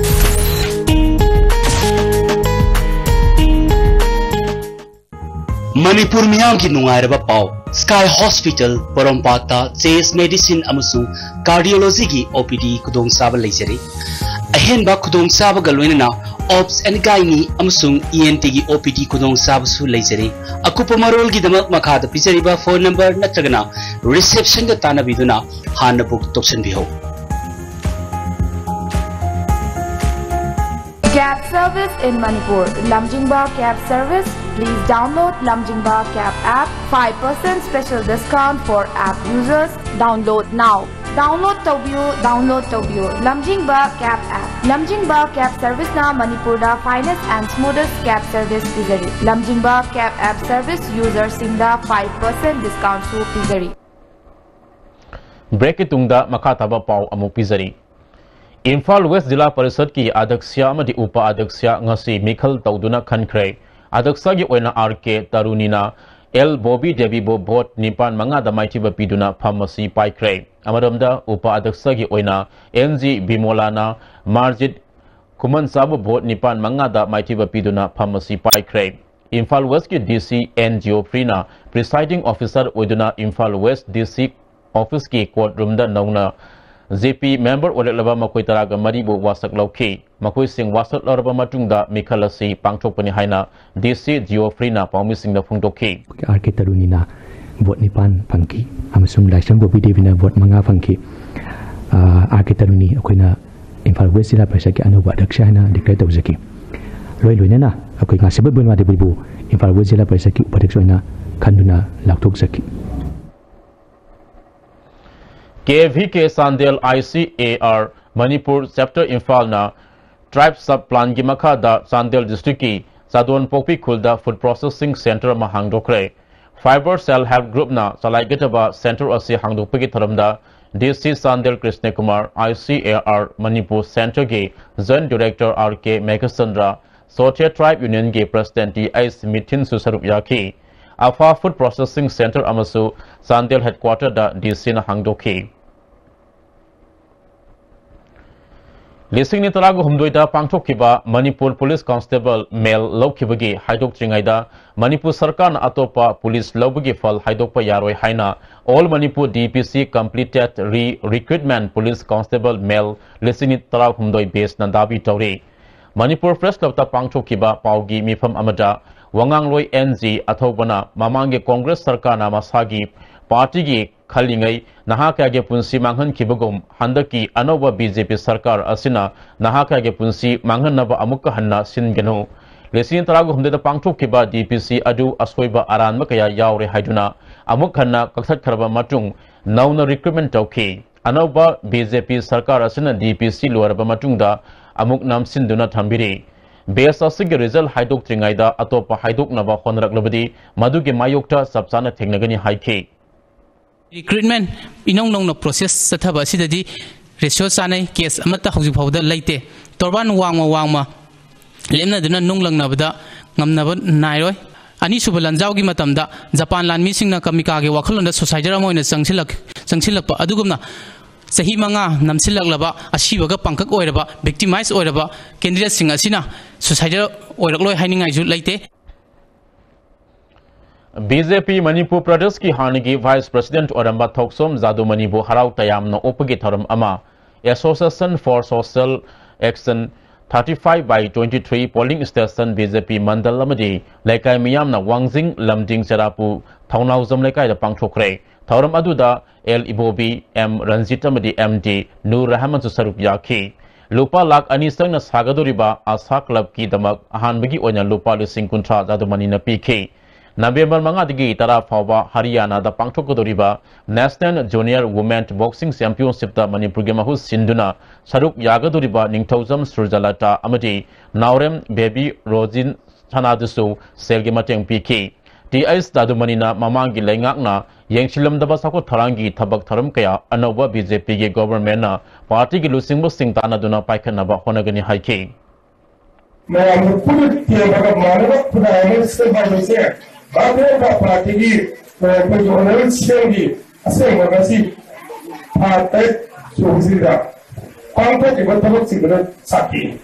ꯃꯅꯤꯄꯨꯔ ꯃꯤꯌꯥꯝꯒꯤ ꯅꯨꯡꯉꯥꯏꯔꯕ ꯄꯥꯎ, Sky Hospital ꯄꯣꯔꯣꯝꯄꯥꯠꯇ chest medicine ꯑꯃꯁꯨꯡ cardiologyꯒꯤ O P D ꯈꯨꯗꯣꯡꯆꯥꯕ ꯂꯩꯖꯔꯤ꯫ ꯑꯍꯦꯟꯕ ꯈꯨꯗꯣꯡꯆꯥꯕꯒ ꯂꯣꯏꯅꯅ obs and gynae ꯑꯃꯁꯨꯡ E N Tꯒꯤ O P D ꯈꯨꯗꯣꯡꯆꯥꯕꯁꯨ ꯂꯩꯖꯔꯤ꯫ ꯑꯀꯨꯞꯄ ꯃꯔꯣꯜꯒꯤꯗꯃꯛ ꯃꯈꯥꯗ ꯄꯤꯖꯔꯤꯕ phone number ꯅꯠꯇ꯭ꯔꯒꯅ receptionꯒ ꯇꯥꯟꯅꯕꯤꯗꯨꯅ ꯍꯥꯟꯅ book ꯇꯧꯁꯟꯕꯤꯍꯧ꯫ Cab service in Manipur. Lamjingba Cab Service. Please download Lamjingba Cab app. Five percent special discount for app users. Download now. Download ꯇꯧꯕꯤꯌꯨ, download ꯇꯧꯕꯤꯌꯨ꯫ Lamjingba Cab app. Lamjingba Cab Serviceꯅ ꯃꯅꯤꯄꯨꯔꯗ finest and smoothest cab service ꯄꯤꯖꯔꯤ꯫ Lamjingba Cab app service userꯁꯤꯡꯗ five percent discountꯁꯨ ꯄꯤꯖꯔꯤ꯫ Break ꯀꯤ ꯇꯨꯡꯗ ꯃꯈꯥ ꯇꯥꯕ ꯄꯥꯎ ꯑꯃꯨꯛ ꯄꯤꯖꯔꯤ꯫ Imphal west ꯖꯤꯂꯥ ꯄꯔꯤꯁꯠꯀꯤ ꯑꯗ꯭ꯌꯛꯁ ꯑꯃꯗꯤ ꯎꯄ ꯑꯗ꯭ꯌꯛꯁ ꯉꯁꯤ ꯃꯤꯈꯜ ꯇꯧꯗꯨꯅ ꯈꯟꯈ꯭ꯔꯦ꯫ ꯑꯗ꯭ꯌꯛꯁꯒꯤ ꯑꯣꯏꯅ ꯑꯥꯔ ꯀꯦ ꯇꯔꯨꯅꯤꯅ ꯑꯦꯜ ꯕꯣꯕꯤ ꯗꯦꯕꯤꯕꯨ ꯚꯣꯠ ꯅꯤꯄꯥꯟ ꯃꯉꯥꯗ ꯃꯥꯏꯊꯤꯕ ꯄꯤꯗꯨꯅ ꯐꯝ ꯑꯁꯤ ꯄꯥꯏꯈ꯭ꯔꯦ꯫ ꯑꯃꯔꯣꯝꯗ ꯎꯄ ꯑꯗ꯭ꯌꯛꯁꯒꯤ ꯑꯣꯏꯅ ꯑꯦꯟ ꯖꯤ ꯕꯤꯃꯣꯂꯥꯅ ꯃꯥꯔꯖꯤꯠ ꯈꯨꯃꯟꯆꯥꯕꯨ ꯚꯣꯠ ꯅꯤꯄꯥꯟ ꯃꯉꯥꯗ ꯃꯥꯏꯊꯤꯕ ꯄꯤꯗꯨꯅ ꯐꯝ ꯑꯁꯤ ꯄꯥꯏꯈ꯭ꯔꯦ꯫ ꯏꯝꯐꯥꯜ ꯋꯦꯁꯀꯤ ꯗꯤ ꯁꯤ ꯑꯦꯟ ꯖꯤꯑꯣꯐ꯭ꯔꯤꯅ presiding officer ꯑꯣꯏꯗꯨꯅ ꯏꯝꯐꯥꯜ ꯋꯦꯁ ꯗꯤ ꯁꯤ ꯑꯣꯐꯤꯁꯀꯤ ꯀꯣꯔꯠ ꯔꯨꯝꯗ ꯅꯧꯅ ꯖꯦ ꯄꯤ ꯃꯦꯝꯕꯔ ꯑꯣꯏꯔꯛꯂꯕ ꯃꯈꯣꯏ ꯇꯔꯥꯒ ꯃꯔꯤꯕꯨ ꯋꯥꯁꯛ ꯂꯧꯈꯤ꯫ ꯃꯈꯣꯏꯁꯤꯡ ꯋꯥꯁꯛ ꯂꯧꯔꯕ ꯃꯇꯨꯡꯗ ꯃꯤꯈꯜ ꯑꯁꯤ ꯄꯥꯡꯊꯣꯛꯄꯅꯤ ꯍꯥꯏꯅ ꯗꯤ ꯁꯤ ꯖꯤꯑꯣꯐ꯭ꯔꯤꯅ ꯄꯥꯎꯃꯤꯁꯤꯡꯗ ꯐꯣꯡꯗꯣꯛꯈꯤ꯫ ꯑꯩꯈꯣꯏꯒꯤ ꯑꯥꯔ ꯀꯦ ꯇꯔꯨꯅꯤꯅ ꯚꯣꯠ ꯅꯤꯄꯥꯟ ꯐꯪꯈꯤ ꯑꯃꯁꯨꯡ ꯂꯥꯏꯁ꯭ꯔꯝ ꯕꯣꯕꯤ ꯗꯦꯕꯤꯅ ꯚꯣꯠ ꯃꯉꯥ ꯐꯪꯈꯤ꯫ ꯑꯥ, ꯑꯥꯔ ꯀꯦ ꯇꯔꯨꯅꯤ ꯑꯩꯈꯣꯏꯅ ꯏꯝꯐꯥꯜ ꯋꯦꯁ ꯖꯤꯂꯥ ꯄꯔꯤꯁꯠꯀꯤ ꯑꯅꯧꯕ ꯑꯗ꯭ꯌꯛꯁ ꯍꯥꯏꯅ declare ꯇꯧꯖꯈꯤ꯫ ꯂꯣꯏ ꯂꯣꯏꯅꯅ ꯑꯩꯈꯣꯏ ꯉꯥꯁꯤꯕ ꯕꯨꯟꯋꯥ ꯗꯦꯕꯤꯕꯨ ꯏꯝꯐꯥꯜ ꯋꯦꯁ ꯖꯤꯂꯥ ꯄꯔꯤꯁꯠꯀꯤ ꯎꯄꯥꯗ꯭ꯌꯛꯁ ꯑꯣꯏꯅ ꯈꯟꯗꯨꯅ ꯂꯥꯎꯊꯣꯛꯆꯈꯤ꯫ ꯀꯦ V K Chandel I C A R Manipur chapter ꯏꯝꯐꯥꯜꯅ ꯇ꯭ꯔꯥꯏꯕ ꯁꯕ ꯄ꯭ꯂꯥꯟꯒꯤ ꯃꯈꯥꯗ ꯆꯥꯟꯗꯦꯜ ꯗꯤꯁꯇ꯭ꯔꯤꯛꯀꯤ ꯆꯥꯗꯣꯟ ꯄꯣꯛꯄꯤ ꯈꯨꯜꯗ ꯐꯨꯗ ꯄ꯭ꯔꯣꯁꯦꯁꯤꯡ ꯁꯦꯟꯇꯔ ꯑꯃ ꯍꯥꯡꯗꯣꯛꯈ꯭ꯔꯦ꯫ ꯐꯥꯏꯕꯔ ꯁꯦꯜꯐ ꯍꯦꯜꯞ ꯒ꯭ꯔꯨꯞꯅ ꯆꯂꯥꯏꯒꯗꯕ ꯁꯦꯟꯇꯔ ꯑꯁꯤ ꯍꯥꯡꯗꯣꯛꯄꯒꯤ ꯊꯧꯔꯝꯗ ꯗꯤ ꯁꯤ ꯆꯥꯟꯗꯦꯜ ꯀ꯭ꯔꯤꯁꯅ ꯀꯨꯃꯥꯔ, ꯑꯥꯏ ꯁꯤ ꯑꯦ ꯑꯥꯔ ꯃꯅꯤꯄꯨꯔ ꯁꯦꯟꯇꯔꯒꯤ ꯖꯣꯏꯟꯠ ꯗꯤꯔꯦꯛꯇꯔ ꯑꯥꯔ ꯀꯦ ꯃꯦꯘꯆꯟꯗ꯭ꯔ, ꯁꯣꯊꯦ ꯇ꯭ꯔꯥꯏꯕ ꯌꯨꯅꯤꯌꯟꯒꯤ ꯄ꯭ꯔꯁꯤꯗꯦꯟꯠ ꯇꯤ ꯑꯩꯆ ꯃꯤꯊꯤꯟꯁꯨ ꯁꯔꯨꯛ ꯌꯥꯈꯤ꯫ ꯑꯐꯥ ꯐꯨꯗ ꯄ꯭ꯔꯣꯁꯦꯁꯤꯡ ꯁꯦꯟꯇꯔ ꯑꯃꯁꯨ ꯆꯥꯟꯗꯦꯜ ꯍꯦꯗꯀ꯭ꯋꯥꯇꯔꯗ ꯗꯤ ꯁꯤꯅ ꯍꯥꯡꯗꯣꯛꯈꯤ꯫ ꯂꯤꯁꯤꯡ ꯑꯅꯤ ꯇꯔꯥꯒ ꯍꯨꯝꯗꯣꯏꯗ ꯄꯥꯡꯊꯣꯛꯈꯤꯕ ꯃꯅꯤꯄꯨꯔ ꯄꯨꯂꯤꯁ ꯀꯣꯟꯁꯇꯦꯕꯜ ꯃꯦꯜ ꯂꯧꯈꯤꯕꯒꯤ ꯍꯥꯏꯗꯣꯛꯇ꯭ꯔꯤꯉꯩꯗ ꯃꯅꯤꯄꯨꯔ ꯁꯔꯀꯥꯔꯅ ꯑꯇꯣꯞꯄ ꯄꯨꯂꯤꯁ ꯂꯧꯕꯒꯤ ꯐꯜ ꯍꯥꯏꯗꯣꯛꯄ ꯌꯥꯔꯣꯏ ꯍꯥꯏꯅ All Manipur D P C Completed Re-Recruitment Police Constable Male ꯂꯤꯁꯤꯡ ꯑꯅꯤ ꯇꯔꯥꯍꯨꯝꯗꯣꯏ batch ꯅ ꯗꯥꯕꯤ ꯇꯧꯔꯤ꯫ ꯃꯅꯤꯄꯨꯔ ꯄ꯭ꯔꯦꯁ ꯀ꯭ꯂꯕꯇ ꯄꯥꯡꯊꯣꯛꯈꯤꯕ ꯄꯥꯎꯒꯤ ꯃꯤꯐꯝ ꯑꯃꯗ ꯋꯥꯉꯥꯡꯂꯣꯏ ꯑꯦꯟ ꯖꯤ ꯑꯊꯧꯕꯅ ꯃꯃꯥꯡꯒꯤ ꯀꯣꯡꯒ꯭ꯔꯦꯁ ꯁꯔꯀꯥꯔꯅ ꯃꯁꯥꯒꯤ ꯄꯥꯔꯇꯤꯒꯤ ꯈꯜꯂꯤꯉꯩ ꯅꯍꯥ ꯀꯌꯥꯒꯤ ꯄꯨꯟꯁꯤ ꯃꯥꯡꯍꯟꯈꯤꯕꯒꯨꯝ ꯍꯟꯗꯛꯀꯤ ꯑꯅꯧꯕ ꯕꯤ ꯖꯦ ꯄꯤ ꯁꯔꯀꯥꯔ ꯑꯁꯤꯅ ꯅꯍꯥ ꯀꯌꯥꯒꯤ ꯄꯨꯟꯁꯤ ꯃꯥꯡꯍꯟꯅꯕ ꯑꯃꯨꯛꯀ ꯍꯟꯅ ꯁꯤꯟꯒꯅꯨ꯫ ꯂꯤꯁꯤꯡ ꯇꯔꯥꯒ ꯍꯨꯝꯗꯣꯏꯗ ꯄꯥꯡꯊꯣꯛꯈꯤꯕ ꯗꯤ ꯄꯤ ꯁꯤ ꯑꯗꯨ ꯑꯁꯣꯏꯕ ꯑꯔꯥꯟꯕ ꯀꯌꯥ ꯌꯥꯎꯔꯦ ꯍꯥꯏꯗꯨꯅ ꯑꯃꯨꯛ ꯍꯟꯅ ꯀꯛꯊꯠꯈ꯭ꯔꯕ ꯃꯇꯨꯡ ꯅꯧꯅ ꯔꯤꯀ꯭ꯔꯨꯠꯃꯦꯟ ꯇꯧꯈꯤ꯫ ꯑꯅꯧꯕ ꯕꯤ ꯖꯦ ꯄꯤ ꯁꯔꯀꯥꯔ ꯑꯁꯤꯅ ꯗꯤ ꯄꯤ ꯁꯤ ꯂꯣꯏꯔꯕ ꯃꯇꯨꯡꯗ ꯑꯃꯨꯛ ꯅꯝꯁꯤꯟꯗꯨꯅ ꯊꯝꯕꯤꯔꯤ꯫ ꯕꯦꯁ ꯑꯁꯤꯒꯤ ꯔꯤꯖꯜ ꯍꯥꯏꯗꯣꯛꯇ꯭ꯔꯤꯉꯩꯗ ꯑꯇꯣꯞꯄ ꯍꯥꯏꯗꯣꯛꯅꯕ ꯍꯣꯠꯅꯔꯛꯂꯕꯗꯤ ꯃꯗꯨꯒꯤ ꯃꯥꯌꯣꯛꯇ ꯆꯞ ꯆꯥꯅ ꯊꯦꯡꯅꯒꯅꯤ ꯍꯥꯏꯈꯤ꯫ Recruitment ꯏꯅꯧ ꯅꯧꯅ process ꯆꯠꯊꯕ ꯑꯁꯤꯗꯗꯤ ratio ꯆꯥꯅꯩ, case ꯑꯃꯠꯇ ꯍꯧꯖꯤꯛ ꯐꯥꯎꯕꯗ ꯂꯩꯇꯦ꯫ ꯇꯣꯔꯕꯥꯟ ꯋꯥꯡꯃ ꯋꯥꯡꯃ ꯂꯦꯞꯅꯗꯨꯅ ꯅꯨꯡ ꯂꯪꯅꯕꯗ ꯉꯝꯅꯕ ꯅꯥꯏꯔꯣꯏ꯫ ꯑꯅꯤꯁꯨꯕ ꯂꯥꯟꯖꯥꯎꯒꯤ ꯃꯇꯝꯗ ꯖꯄꯥꯟ ꯂꯥꯟꯃꯤꯁꯤꯡꯅ ꯀꯃꯤꯀꯥꯒꯤ ꯋꯥꯈꯜꯂꯣꯟꯗ suicider ꯑꯃ ꯑꯣꯏꯅ ꯆꯪꯁꯤꯜꯂꯛ-, ꯆꯪꯁꯤꯜꯂꯛꯄ ꯑꯗꯨꯒꯨꯝꯅ ꯆꯍꯤ ꯃꯉꯥ ꯅꯝꯁꯤꯜꯂꯛꯂꯕ ꯑꯁꯤꯕꯒ ꯄꯥꯡꯀꯛ ꯑꯣꯏꯔꯕ, victimize ꯑꯣꯏꯔꯕ candidateꯁꯤꯡ ꯑꯁꯤꯅ suicider ꯑꯣꯏꯔꯛꯂꯣꯏ ꯍꯥꯏꯅꯤꯡꯉꯥꯏꯁꯨ ꯂꯩꯇꯦ꯫ ꯕꯤ ꯖꯦ ꯄꯤ ꯃꯅꯤꯄꯨꯔ ꯄ꯭ꯔꯗꯦꯁꯀꯤ ꯍꯥꯟꯅꯒꯤ vice president ꯑꯣꯏꯔꯝꯕ ꯊꯧꯁꯣꯝ ꯖꯥꯗꯨꯃꯅꯤꯕꯨ ꯍꯔꯥꯎ ꯇꯌꯥꯝꯅ ꯑꯣꯛꯄꯒꯤ ꯊꯧꯔꯝ ꯑꯃ Association for Social Action thirty five by twenty three polling station B J P ꯃꯟꯗꯜ ꯑꯃꯗꯤ ꯂꯩꯀꯥꯏ ꯃꯤꯌꯥꯝꯅ ꯋꯥꯡꯖꯤꯡ ꯂꯝꯖꯤꯡ ꯆꯦꯔꯥꯄꯨ ꯊꯧꯅꯥꯎꯖꯝ ꯂꯩꯀꯥꯏꯗ ꯄꯥꯡꯊꯣꯛꯈ꯭ꯔꯦ꯫ ꯊꯧꯔꯝ ꯑꯗꯨꯗ ꯑꯦꯜ ꯏꯕꯣꯕꯤ, ꯑꯦꯝ ꯔꯟꯖꯤꯠ ꯑꯃꯗꯤ ꯑꯦꯝ ꯗꯤ ꯅꯨꯔ ꯔꯍꯃꯟꯁꯨ ꯁꯔꯨꯛ ꯌꯥꯈꯤ꯫ ꯂꯨꯄꯥ ꯂꯥꯈ ꯑꯅꯤ ꯆꯪꯅ ꯁꯥꯒꯗꯧꯔꯤꯕ ꯑꯁꯥ ꯀ꯭ꯂꯕꯀꯤꯗꯃꯛ ꯑꯍꯥꯟꯕꯒꯤ ꯑꯣꯏꯅ ꯂꯨꯄꯥ ꯂꯤꯁꯤꯡ ꯀꯨꯟꯊ꯭ꯔꯥ ꯖꯥꯗꯨꯃꯅꯤꯅ ꯄꯤꯈꯤ꯫ ꯅꯕꯦꯝꯕꯔ ꯃꯉꯥꯗꯒꯤ ꯇꯔꯥ ꯐꯥꯎꯕ ꯍꯔꯤꯌꯥꯅꯥꯗ ꯄꯥꯡꯊꯣꯛꯀꯗꯧꯔꯤꯕ National Junior Women Boxing Championshipꯇ ꯃꯅꯤꯄꯨꯔꯒꯤ ꯃꯍꯨꯠ ꯁꯤꯟꯗꯨꯅ ꯁꯔꯨꯛ ꯌꯥꯒꯗꯧꯔꯤꯕ ꯅꯤꯡꯊꯧꯖꯝ ꯁꯨꯔꯖꯂꯇꯥ ꯑꯃꯗꯤ ꯅꯥꯎꯔꯦꯝ ꯕꯦꯕꯤ ꯔꯣꯖꯤꯟ ꯁꯅꯥꯗꯨꯁꯨ ꯁꯦꯜꯒꯤ ꯃꯇꯦꯡ ꯄꯤꯈꯤ꯫ ꯇꯤ ꯑꯩꯆ ꯖꯥꯗꯨꯃꯅꯤꯅ ꯃꯃꯥꯡꯒꯤ ꯂꯩꯉꯥꯛꯅ ꯌꯦꯡꯁꯤꯜꯂꯝꯗꯕ ꯆꯥꯎꯈꯠ ꯊꯧꯔꯥꯡꯒꯤ ꯊꯕꯛ ꯊꯧꯔꯝ ꯀꯌꯥ ꯑꯅꯧꯕ ꯕꯤ ꯖꯦ ꯄꯤꯒꯤ ꯒꯣꯚꯔꯟꯃꯦꯟꯠꯅ ꯄꯥꯔꯇꯤꯒꯤ ꯂꯨꯆꯤꯡꯕꯁꯤꯡ ꯇꯥꯟꯅꯗꯨꯅ ꯄꯥꯏꯈꯠꯅꯕ ꯍꯣꯠꯅꯒꯅꯤ ꯍꯥꯏꯈꯤ꯫ ꯃꯌꯥꯝꯅ ꯄꯨꯟꯅ ꯇꯦꯝꯕꯒ ꯃꯥꯟꯅꯕ ꯈꯨꯟꯅꯥꯏ ꯑꯃ ꯁꯦꯝꯕ ꯍꯥꯏꯕꯁꯦ ꯚꯥꯔꯇꯤꯌ ꯖꯅꯇꯥ ꯄꯥꯔꯇꯤꯒꯤ, ꯑ, ꯑꯩꯈꯣꯏꯒꯤ ꯑꯣꯅꯔꯦꯜ ꯁꯤꯑꯦꯝꯒꯤ ꯑꯁꯦꯡꯕ ꯉꯁꯤ ꯊꯥ ꯇꯔꯦꯠ ꯁꯨꯕꯁꯤꯗ ꯄꯥꯡꯊꯣꯛꯈꯤꯕ ꯊꯕꯛꯁꯤꯡꯗꯨꯅ ꯁꯥꯈꯤꯅꯤ꯫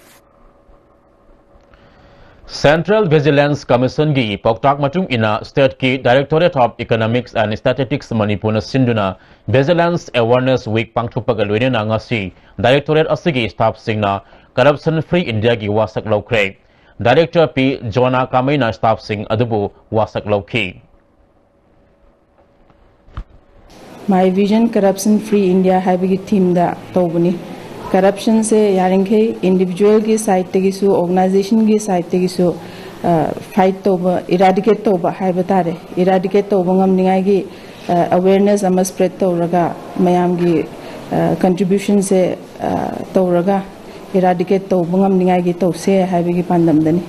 Central Vigilance Commissionꯒꯤ ꯄꯥꯎꯇꯥꯛ ꯃꯇꯨꯡ ꯏꯟꯅ stateꯀꯤ Directorate of Economics and Statistics ꯃꯅꯤꯄꯨꯔꯅ ꯁꯤꯟꯗꯨꯅ Vigilance Awareness Week ꯄꯥꯡꯊꯣꯛꯄꯒ ꯂꯣꯏꯅꯅ ꯉꯁꯤ directorate ꯑꯁꯤꯒꯤ staffꯁꯤꯡꯅ Corruption Free Indiaꯒꯤ ꯋꯥꯁꯛ ꯂꯧꯈ꯭ꯔꯦ꯫ Director ꯄꯤ ꯖꯣꯅꯥ ꯀꯥꯃꯩꯅ staffꯁꯤꯡ ꯑꯗꯨꯕꯨ ꯋꯥꯁꯛ ꯂꯧꯈꯤ꯫ My Vision Corruption Free India ꯍꯥꯏꯕꯒꯤ themeꯗ ꯇꯧꯕꯅꯤ꯫ Corruptionꯁꯦ ꯌꯥꯔꯤꯈꯩ individualꯒꯤ sideꯇꯒꯤꯁꯨ, organizationꯒꯤ sideꯇꯒꯤꯁꯨ, ꯑ, fight ꯇꯧꯕ, eradicate ꯇꯧꯕ ꯍꯥꯏꯕ ꯇꯥꯔꯦ꯫ Eradicate ꯇꯧꯕ ꯉꯝꯅꯤꯡꯉꯥꯏꯒꯤ, ꯑ, awareness ꯑꯃ spread ꯇꯧꯔꯒ ꯃꯌꯥꯝꯒꯤ, ꯑ, contributionꯁꯦ, ꯑ, ꯇꯧꯔꯒ eradicate ꯇꯧꯕ ꯉꯝꯅꯤꯡꯉꯥꯏꯒꯤ ꯇꯧꯁꯦ ꯍꯥꯏꯕꯒꯤ ꯄꯥꯟꯗꯝꯗꯅꯤ꯫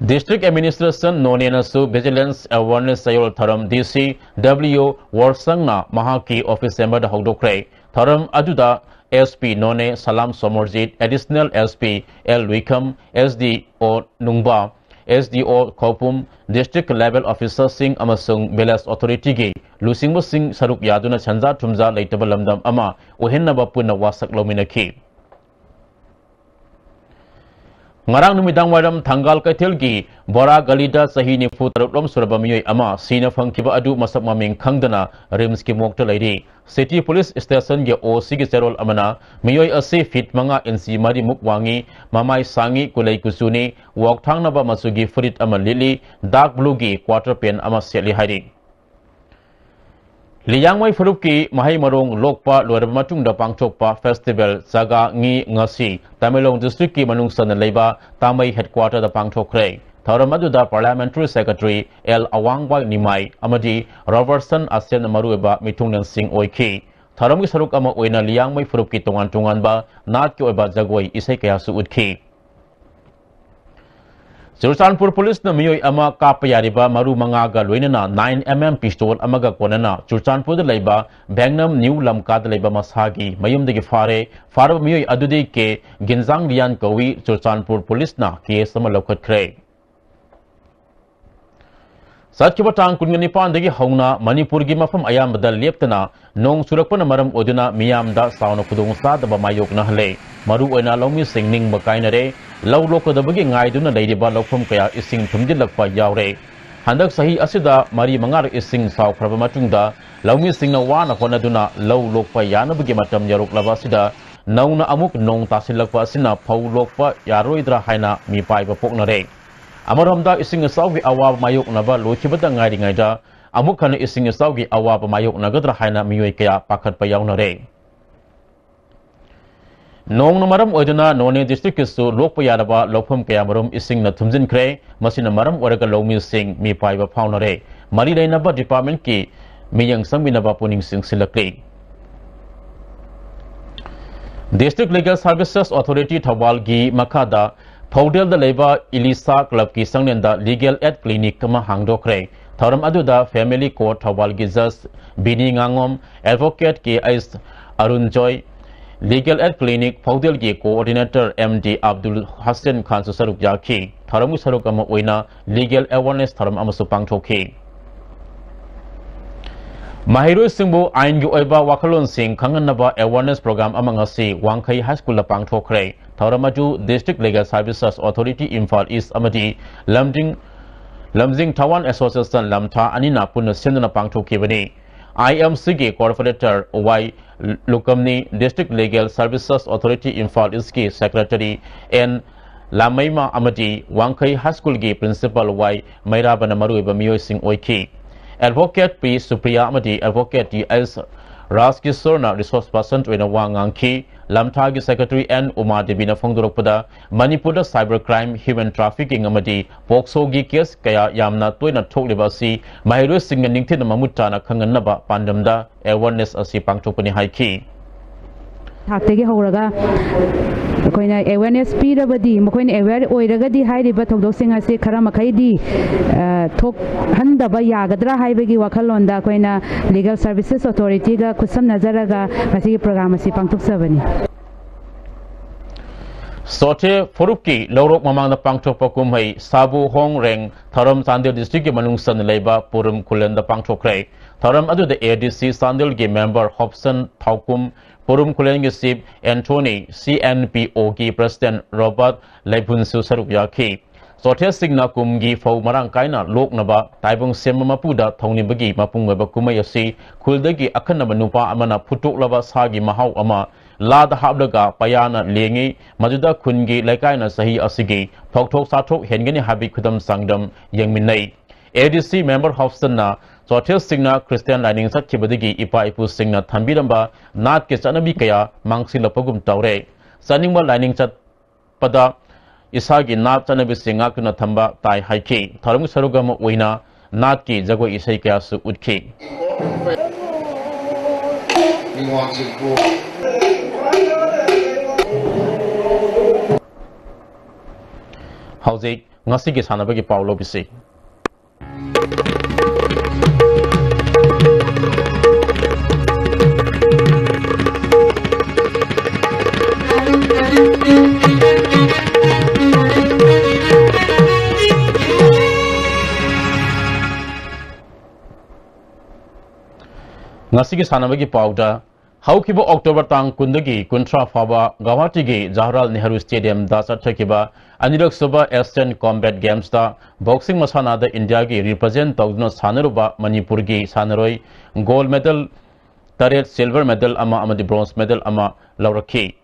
District Administration ꯅꯣꯅꯦꯅꯁꯨ Vigilance Awareness ꯆꯌꯣꯜ ꯊꯧꯔꯝ D C W ꯋꯣꯔꯁꯪꯅ ꯃꯍꯥꯛꯀꯤ office chamberꯗ ꯍꯧꯗꯣꯛꯈ꯭ꯔꯦ꯫ ꯊꯧꯔꯝ ꯑꯗꯨꯗ S P ꯅꯣꯅꯦ ꯁꯂꯥꯝ Somorjit, Additional S P L ꯂꯨꯏꯈꯝ, S D O ꯅꯨꯡꯕ, S D O ꯈꯧꯄꯨꯝ, district level officerꯁꯤꯡ ꯑꯃꯁꯨꯡ village authorityꯒꯤ ꯂꯨꯆꯤꯡꯕꯁꯤꯡ ꯁꯔꯨꯛ ꯌꯥꯗꯨꯅ ꯁꯦꯟꯖꯥ ꯊꯨꯝꯖꯥ ꯂꯩꯇꯕ ꯂꯝꯗꯝ ꯑꯃ ꯑꯣꯏꯍꯟꯅꯕ ꯄꯨꯟꯅ ꯋꯥꯁꯛ ꯂꯧꯃꯤꯟꯅꯈꯤ꯫ ꯉꯔꯥꯡ ꯅꯨꯃꯤꯗꯥꯡ ꯋꯥꯏꯔꯝ ꯊꯪꯒꯥꯜ ꯀꯩꯊꯦꯜꯒꯤ ꯕꯣꯔꯥ ꯒꯂꯤꯗ ꯆꯍꯤ ꯅꯤꯐꯨ ꯇꯔꯨꯛ ꯂꯣꯝ ꯁꯨꯔꯕ ꯃꯤꯑꯣꯏ ꯑꯃ ꯁꯤꯅ ꯐꯪꯈꯤꯕ ꯑꯗꯨ ꯃꯁꯛ ꯃꯃꯤꯡ ꯈꯪꯗꯅ RIMSꯀꯤ morgueꯒ ꯂꯩꯔꯤ꯫ City Police Stationꯒꯤ OCꯒꯤ ꯆꯦꯔꯣꯜ ꯑꯃꯅ ꯃꯤꯑꯣꯏ ꯑꯁꯤ feet ꯃꯉꯥ inch ꯃꯔꯤꯃꯨꯛ ꯋꯥꯡꯉꯤ, ꯃꯃꯥꯏ ꯁꯥꯡꯉꯤ, ꯀꯨꯂꯩ ꯀꯨꯆꯨꯅꯤ, ꯋꯥꯎꯊꯥꯡꯅꯕ ꯃꯆꯨꯒꯤ ꯐꯨꯔꯤꯠ ꯑꯃ ꯂꯤꯠꯂꯤ, dark blueꯒꯤ quarter pant ꯑꯃ ꯁꯦꯠꯂꯤ ꯍꯥꯏꯔꯤ꯫ ꯂꯤꯌꯥꯡꯃꯩ ꯐꯨꯔꯨꯞꯀꯤ ꯃꯍꯩ ꯃꯔꯣꯡ ꯂꯣꯛꯄ ꯂꯣꯏꯔꯕ ꯃꯇꯨꯡꯗ ꯄꯥꯡꯊꯣꯛꯄ festival ꯆꯥꯒꯥ ꯉꯤ ꯉꯁꯤ ꯇꯃꯦꯡꯂꯣꯡ districtꯀꯤ ꯃꯅꯨꯡ ꯆꯟꯅ ꯂꯩꯕ ꯇꯥꯃꯩ headquarterꯗ ꯄꯥꯡꯊꯣꯛꯈ꯭ꯔꯦ꯫ ꯊꯧꯔꯝ ꯑꯗꯨꯗ Parliamentary Secretary L ꯑꯋꯥꯡꯕ ꯅꯤꯃꯥꯏ ꯑꯃꯗꯤ ꯔꯣꯕꯔꯠꯁꯟ ꯑꯁꯦꯟꯅ ꯃꯔꯨꯑꯣꯏꯕ ꯃꯤꯊꯨꯡꯂꯦꯟꯁꯤꯡ ꯑꯣꯏꯈꯤ꯫ ꯊꯧꯔꯝꯒꯤ ꯁꯔꯨꯛ ꯑꯃ ꯑꯣꯏꯅ ꯂꯤꯌꯥꯡꯃꯩ ꯐꯨꯔꯨꯞꯀꯤ ꯇꯣꯉꯥꯟ ꯇꯣꯉꯥꯟꯕ ꯅꯥꯠꯀꯤ ꯑꯣꯏꯕ ꯖꯒꯣꯏ ꯏꯁꯩ ꯀꯌꯥꯁꯨ ꯎꯠꯈꯤ꯫ ꯆꯨꯔꯆꯥꯟꯄꯨꯔ ꯄꯨꯂꯤꯁꯅ ꯃꯤꯑꯣꯏ ꯑꯃ ꯀꯥꯞꯄ ꯌꯥꯔꯤꯕ ꯃꯔꯨ ꯃꯉꯥꯒ ꯂꯣꯏꯅꯅ nine M M pistol ꯑꯃꯒ ꯀꯣꯟꯅꯅ ꯆꯨꯔꯆꯥꯟꯄꯨꯔꯗ ꯂꯩꯕ ꯚꯦꯡꯅꯝ ꯅ꯭ꯌꯨ ꯂꯝꯀꯥꯗ ꯂꯩꯕ ꯃꯁꯥꯒꯤ ꯃꯌꯨꯝꯗꯒꯤ ꯐꯥꯔꯦ꯫ ꯐꯥꯔꯕ ꯃꯤꯑꯣꯏ ꯑꯗꯨꯗꯤ ꯀꯦ ꯒꯤꯟꯖꯥꯡ ꯂꯤꯌꯥꯟ ꯀꯧꯏ꯫ ꯆꯨꯔꯆꯥꯟꯄꯨꯔ ꯄꯨꯂꯤꯁꯅ case ꯑꯃ ꯂꯧꯈꯠꯈ꯭ꯔꯦ꯫ ꯆꯠꯈꯤꯕ ꯇꯥꯡ ꯀꯨꯟꯒ ꯅꯤꯄꯥꯟꯗꯒꯤ ꯍꯧꯅ ꯃꯅꯤꯄꯨꯔꯒꯤ ꯃꯐꯝ ꯑꯌꯥꯝꯕꯗ ꯂꯦꯞꯇꯅ ꯅꯣꯡ ꯆꯨꯔꯛꯄꯅ ꯃꯔꯝ ꯑꯣꯏꯗꯨꯅ ꯃꯤꯌꯥꯝꯗ ꯆꯥꯎꯅ ꯈꯨꯗꯣꯡꯆꯥꯗꯕ ꯃꯥꯌꯣꯛꯅꯍꯜꯂꯦ꯫ ꯃꯔꯨꯑꯣꯏꯅ ꯂꯧꯃꯤꯁꯤꯡ ꯅꯤꯡꯕ ꯀꯥꯏꯅꯔꯦ꯫ ꯂꯧ ꯂꯣꯛꯀꯗꯕꯒꯤ ꯉꯥꯏꯗꯨꯅ ꯂꯩꯔꯤꯕ ꯂꯧꯐꯝ ꯀꯌꯥ ꯏꯁꯤꯡ ꯊꯨꯝꯖꯤꯜꯂꯛꯄ ꯌꯥꯎꯔꯦ꯫ ꯍꯟꯗꯛ ꯆꯍꯤ ꯑꯁꯤꯗ ꯃꯔꯤ ꯃꯉꯥꯔꯛ ꯏꯁꯤꯡ ꯆꯥꯎꯈ꯭ꯔꯕ ꯃꯇꯨꯡꯗ ꯂꯧꯃꯤꯁꯤꯡꯅ ꯋꯥꯅ ꯍꯣꯠꯅꯗꯨꯅ ꯂꯧ ꯂꯣꯛꯄ ꯌꯥꯅꯕꯒꯤ ꯃꯇꯝ ꯌꯧꯔꯛꯂꯕ ꯑꯁꯤꯗ ꯅꯧꯅ ꯑꯃꯨꯛ ꯅꯣꯡ ꯇꯥꯁꯤꯜꯂꯛꯄ ꯑꯁꯤꯅ ꯐꯧ ꯂꯣꯛꯄ ꯌꯥꯔꯣꯏꯗ꯭ꯔꯥ ꯍꯥꯏꯅ ꯃꯤꯄꯥꯏꯕ ꯄꯣꯛꯅꯔꯦ꯫ ꯑꯃꯔꯣꯝꯗ ꯏꯁꯤꯡ ꯏꯆꯥꯎꯒꯤ ꯑꯋꯥꯕ ꯃꯥꯌꯣꯛꯅꯕ ꯂꯣꯏꯈꯤꯕꯗ ꯉꯥꯏꯔꯤꯉꯩꯗ ꯑꯃꯨꯛ ꯍꯟꯅ ꯏꯁꯤꯡ ꯏꯆꯥꯎꯒꯤ ꯑꯋꯥꯕ ꯃꯥꯌꯣꯛꯅꯒꯗ꯭ꯔꯥ ꯍꯥꯏꯅ ꯃꯤꯑꯣꯏ ꯀꯌꯥ ꯄꯥꯈꯠꯄ ꯌꯥꯎꯅꯔꯦ꯫ ꯅꯣꯡꯅ ꯃꯔꯝ ꯑꯣꯏꯗꯨꯅ ꯅꯣꯅꯦ districtꯀꯤꯁꯨ ꯂꯣꯛꯄ ꯌꯥꯔꯕ ꯂꯧꯐꯝ ꯀꯌꯥꯃꯔꯨꯝ ꯏꯁꯤꯡꯅ ꯊꯨꯝꯖꯤꯟꯈ꯭ꯔꯦ꯫ ꯃꯁꯤꯅ ꯃꯔꯝ ꯑꯣꯏꯔꯒ ꯂꯧꯃꯤꯁꯤꯡ ꯃꯤꯄꯥꯏꯕ ꯐꯥꯎꯅꯔꯦ꯫ ꯃꯔꯤ ꯂꯩꯅꯕ departmentꯀꯤ ꯃꯤꯠꯌꯦꯡ ꯆꯪꯕꯤꯅꯕ ꯄꯨꯛꯅꯤꯡ ꯆꯤꯡꯁꯤꯜꯂꯛꯂꯤ꯫ District Legal Services Authority ꯊꯧꯕꯥꯜꯒꯤ ꯃꯈꯥꯗ ꯐꯧꯗꯦꯜꯗ ꯂꯩꯕ ꯏꯂꯤꯁꯥ ꯀ꯭ꯂꯕꯀꯤ ꯁꯪꯂꯦꯟꯗ ꯂꯤꯒꯦꯜ ꯑꯦꯗ ꯀ꯭ꯂꯤꯅꯤꯛ ꯑꯃ ꯍꯥꯡꯗꯣꯛꯈ꯭ꯔꯦ꯫ ꯊꯧꯔꯝ ꯑꯗꯨꯗ ꯐꯦꯃꯤꯂꯤ ꯀꯣꯔꯠ ꯊꯧꯕꯥꯜꯒꯤ ꯖꯁ ꯕꯤꯅꯤ ꯉꯥꯉꯣꯝ, advocate K H Arun Joy, legal aid clinic ꯐꯧꯗꯦꯜꯒꯤ coordinator M D Abdul Hasan ꯈꯥꯟꯁꯨ ꯁꯔꯨꯛ ꯌꯥꯈꯤ꯫ ꯊꯧꯔꯝꯒꯤ ꯁꯔꯨꯛ ꯑꯃ ꯑꯣꯏꯅ ꯂꯤꯒꯦꯜ ꯑꯦꯋꯥꯔꯅꯦꯁ ꯊꯧꯔꯝ ꯑꯃꯁꯨ ꯄꯥꯡꯊꯣꯛꯈꯤ꯫ ꯃꯍꯩꯔꯣꯏꯁꯤꯡꯕꯨ ꯑꯥꯏꯟꯒꯤ ꯑꯣꯏꯕ ꯋꯥꯈꯜꯂꯣꯟꯁꯤꯡ ꯈꯪꯍꯟꯅꯕ ꯑꯦꯋꯥꯔꯅꯦꯁ ꯄ꯭ꯔꯣꯒ꯭ꯔꯥꯝ ꯑꯃ ꯉꯁꯤ ꯋꯥꯡꯈꯩ ꯍꯥꯏ ꯁ꯭ꯀꯨꯜꯗ ꯄꯥꯡꯊꯣꯛꯈ꯭ꯔꯦ꯫ ꯊꯧꯔꯝ ꯑꯗꯨ district legal services authority Imphal east ꯑꯃꯗꯤ ꯂꯝꯖꯤꯡ, ꯂꯝꯖꯤꯡ ꯊꯋꯥꯟ ꯑꯦꯁꯣꯁꯤꯌꯦꯁꯟ ꯂꯝꯊꯥ ꯑꯅꯤꯅ ꯄꯨꯟꯅ ꯁꯤꯟꯗꯨꯅ ꯄꯥꯡꯊꯣꯛꯈꯤꯕꯅꯤ꯫ ꯑꯥꯏ ꯑꯦꯝ ꯁꯤꯒꯤ ꯀꯣꯑꯣꯔꯗꯤꯅꯦꯇꯔ ꯋꯥꯏ ꯂꯨꯀꯝꯅꯤ, district legal services authority Imphal ꯏꯁꯀꯤ ꯁꯦꯀ꯭ꯔꯦꯇꯔꯤ ꯑꯦꯟ ꯂꯥꯃꯩꯃ ꯑꯃꯗꯤ ꯋꯥꯡꯈꯩ ꯍꯥꯏ ꯁ꯭ꯀꯨꯜꯒꯤ ꯄ꯭ꯔꯤꯟꯁꯤꯄꯥꯜ ꯋꯥꯏ ꯃꯩꯔꯥꯕꯅ ꯃꯔꯨꯑꯣꯏꯕ ꯃꯤꯑꯣꯏꯁꯤꯡ ꯑꯣꯏꯈꯤ꯫ ꯑꯦꯗꯚꯣꯀꯦꯠ ꯄꯤ ꯁꯨꯄ꯭ꯔꯤꯌꯥ ꯑꯃꯗꯤ ꯑꯦꯗꯚꯣꯀꯦꯠ ꯇꯤ ꯑꯦꯁ ꯔꯥꯖꯀꯤꯁꯣꯔꯅ ꯔꯤꯁꯣꯔꯁ ꯄꯔꯁꯟ ꯑꯣꯏꯅ ꯋꯥ ꯉꯥꯡꯈꯤ꯫ ꯂꯝꯊꯥꯒꯤ ꯁꯦꯀ꯭ꯔꯦꯇꯔꯤ ꯑꯦꯟ ꯎꯃꯥ ꯗꯦꯕꯤꯅ ꯐꯣꯡꯗꯣꯔꯛꯄꯗ, ꯃꯅꯤꯄꯨꯔꯗ ꯁꯥꯏꯕꯔ ꯀ꯭ꯔꯥꯏꯝ, ꯍ꯭ꯌꯨꯃꯦꯟ ꯇ꯭ꯔꯥꯐꯤꯀꯤꯡ ꯑꯃꯗꯤ ꯄꯣꯛꯁꯣꯒꯤ ꯀꯦꯁ ꯀꯌꯥ ꯌꯥꯝꯅ ꯇꯣꯏꯅ ꯊꯣꯛꯂꯤꯕ ꯑꯁꯤ ꯃꯍꯩꯔꯣꯏꯁꯤꯡꯅ ꯅꯤꯡꯊꯤꯅ ꯃꯃꯨꯠ ꯇꯥꯅ ꯈꯪꯍꯟꯅꯕ ꯄꯥꯟꯗꯝꯗ ꯑꯦꯋꯥꯔꯅꯦꯁ ꯑꯁꯤ ꯄꯥꯡꯊꯣꯛꯄꯅꯤ ꯍꯥꯏꯈꯤ꯫ ꯊꯥꯛꯇꯒꯤ ꯍꯧꯔꯒ ꯑꯩꯈꯣꯏꯅ ꯑꯦꯋꯦꯔꯅꯦꯁ ꯄꯤꯔꯕꯗꯤ, ꯃꯈꯣꯏꯅ ꯑꯦꯋꯦꯔ ꯑꯣꯏꯔꯒꯗꯤ ꯍꯥꯏꯔꯤꯕ ꯊꯧꯗꯣꯛꯁꯤꯡ ꯑꯁꯤ ꯈꯔ ꯃꯈꯩꯗꯤ, ꯑ, ꯊꯣꯛꯍꯟꯗꯕ ꯌꯥꯒꯗ꯭ꯔꯥ ꯍꯥꯏꯕꯒꯤ ꯋꯥꯈꯜꯂꯣꯟꯗ ꯑꯩꯈꯣꯏꯅ ꯂꯤꯒꯦꯜ ꯁꯔꯚꯤꯁꯦꯁ ꯑꯣꯊꯣꯔꯤꯇꯤꯒ ꯈꯨꯠꯁꯝꯅꯖꯔꯒ ꯉꯁꯤꯒꯤ ꯄ꯭ꯔꯣꯒ꯭ꯔꯥꯝ ꯑꯁꯤ ꯄꯥꯡꯊꯣꯛꯆꯕꯅꯤ꯫ ꯆꯣꯊꯦ ꯐꯨꯔꯨꯞꯀꯤ ꯂꯧꯔꯣꯛ ꯃꯃꯥꯡꯗ ꯄꯥꯡꯊꯣꯛꯄ ꯀꯨꯝꯍꯩ ꯁꯥꯕꯨ ꯍꯣꯡ ꯔꯦꯡ ꯊꯧꯔꯝ ꯆꯥꯟꯗꯦꯜ ꯗꯤꯁꯇ꯭ꯔꯤꯛꯀꯤ ꯃꯅꯨꯡ ꯆꯟꯅ ꯂꯩꯕ ꯄꯨꯔꯨꯝ ꯈꯨꯂꯦꯟꯗ ꯄꯥꯡꯊꯣꯛꯈ꯭ꯔꯦ꯫ ꯊꯧꯔꯝ ꯑꯗꯨꯗ ꯑꯦ ꯗꯤ ꯁꯤ ꯆꯥꯟꯗꯦꯜꯒꯤ ꯃꯦꯝꯕꯔ ꯍꯣꯞꯁꯟ ꯊꯥꯎꯀꯨꯝ, ꯄꯨꯔꯨꯝ ꯈꯨꯂꯦꯟꯒꯤ chief Anthony, C N P ꯑꯣꯒꯤ ꯄ꯭ꯔꯁꯤꯗꯦꯟ ꯔꯣꯕꯥꯔꯠ ꯂꯩꯐꯨꯟꯁꯨ ꯁꯔꯨꯛ ꯌꯥꯈꯤ꯫ ꯆꯣꯊꯦꯁꯤꯡꯅ ꯀꯨꯝꯒꯤ ꯐꯧ ꯃꯔꯥꯡ ꯀꯥꯏꯅ ꯂꯣꯛꯅꯕ ꯇꯥꯏꯕꯪ ꯁꯦꯝꯕ ꯃꯄꯨꯗ ꯊꯧꯅꯤꯕꯒꯤ ꯃꯄꯨꯡ ꯑꯣꯏꯕ ꯀꯨꯝꯍꯩ ꯑꯁꯤ ꯈꯨꯜꯗꯒꯤ ꯑꯈꯟꯅꯕ ꯅꯨꯄꯥ ꯑꯃꯅ ꯐꯨꯠꯇꯣꯛꯂꯕ ꯁꯥꯒꯤ ꯃꯍꯥꯎ ꯑꯃ ꯂꯥꯗ ꯍꯥꯞꯂꯒ ꯄꯌꯥꯅ ꯂꯦꯡꯉꯤ꯫ ꯃꯗꯨꯗ ꯈꯨꯟꯒꯤ ꯂꯩꯀꯥꯏꯅ ꯆꯍꯤ ꯑꯁꯤꯒꯤ ꯐꯧꯊꯣꯛ ꯆꯥꯊꯣꯛ ꯍꯦꯟꯒꯅꯤ ꯍꯥꯏꯕꯒꯤ ꯈꯨꯗꯝ ꯆꯥꯡꯗꯝ ꯌꯦꯡꯃꯤꯟꯅꯩ꯫ ꯑꯦ ꯗꯤ ꯁꯤ ꯃꯦꯝꯕꯔ ꯍꯣꯞꯁꯟꯅ ꯆꯣꯊꯦꯜꯁꯤꯡꯅ ꯈ꯭ꯔꯤꯁꯇꯤꯌꯥꯟ ꯂꯥꯏꯅꯤꯡ ꯆꯠꯈꯤꯕꯗꯒꯤ ꯏꯄꯥ ꯏꯄꯨꯁꯤꯡꯅ ꯊꯝꯕꯤꯔꯝꯕ ꯅꯥꯠꯀꯤ ꯆꯠꯅꯕꯤ ꯀꯌꯥ ꯃꯥꯡꯁꯤꯜꯂꯛꯄꯒꯨꯝ ꯇꯧꯔꯦ꯫ ꯆꯠꯅꯤꯡꯕ ꯂꯥꯏꯅꯤꯡ ꯆꯠꯄꯗ ꯏꯁꯥꯒꯤ ꯅꯥꯠ ꯆꯠꯅꯕꯤꯁꯤꯡ ꯉꯥꯛꯇꯨꯅ ꯊꯝꯕ ꯇꯥꯏ ꯍꯥꯏꯈꯤ꯫ ꯊꯧꯔꯝꯒꯤ ꯁꯔꯨꯛ ꯑꯃ ꯑꯣꯏꯅ ꯅꯥꯠꯀꯤ ꯖꯒꯣꯏ ꯏꯁꯩ ꯀꯌꯥꯁꯨ ꯎꯠꯈꯤ꯫ We want to go. ꯍꯧꯖꯤꯛ ꯉꯁꯤꯒꯤ ꯁꯥꯟꯅꯕꯒꯤ ꯄꯥꯎ ꯂꯧꯕꯤꯁꯤ꯫ ꯉꯁꯤꯒꯤ ꯁꯥꯟꯅꯕꯒꯤ ꯄꯥꯎꯗ, ꯍꯧꯈꯤꯕ October ꯇꯥꯡ ꯀꯨꯟꯗꯒꯤ ꯀꯨꯟꯊ꯭ꯔꯥ ꯐꯥꯎꯕ ꯒꯧꯍꯥꯇꯤꯒꯤ ꯖꯋꯥꯍꯔꯂꯥꯜ ꯅꯦꯍꯔꯨ Stadiumꯗ ꯆꯠꯊꯈꯤꯕ ꯑꯅꯤꯔꯛ ꯁꯨꯕ Asian Combat Gamesꯇ boxing ꯃꯁꯥꯟꯅꯗ ꯏꯟꯗꯤꯌꯥꯒꯤ represent ꯇꯧꯗꯨꯅ ꯁꯥꯟꯅꯔꯨꯕ ꯃꯅꯤꯄꯨꯔꯒꯤ ꯁꯥꯟꯅꯔꯣꯏ gold medal ꯇꯔꯦꯠ, silver medal ꯑꯃ ꯑꯃꯗꯤ bronze medal ꯑꯃ ꯂꯧꯔꯛꯈꯤ꯫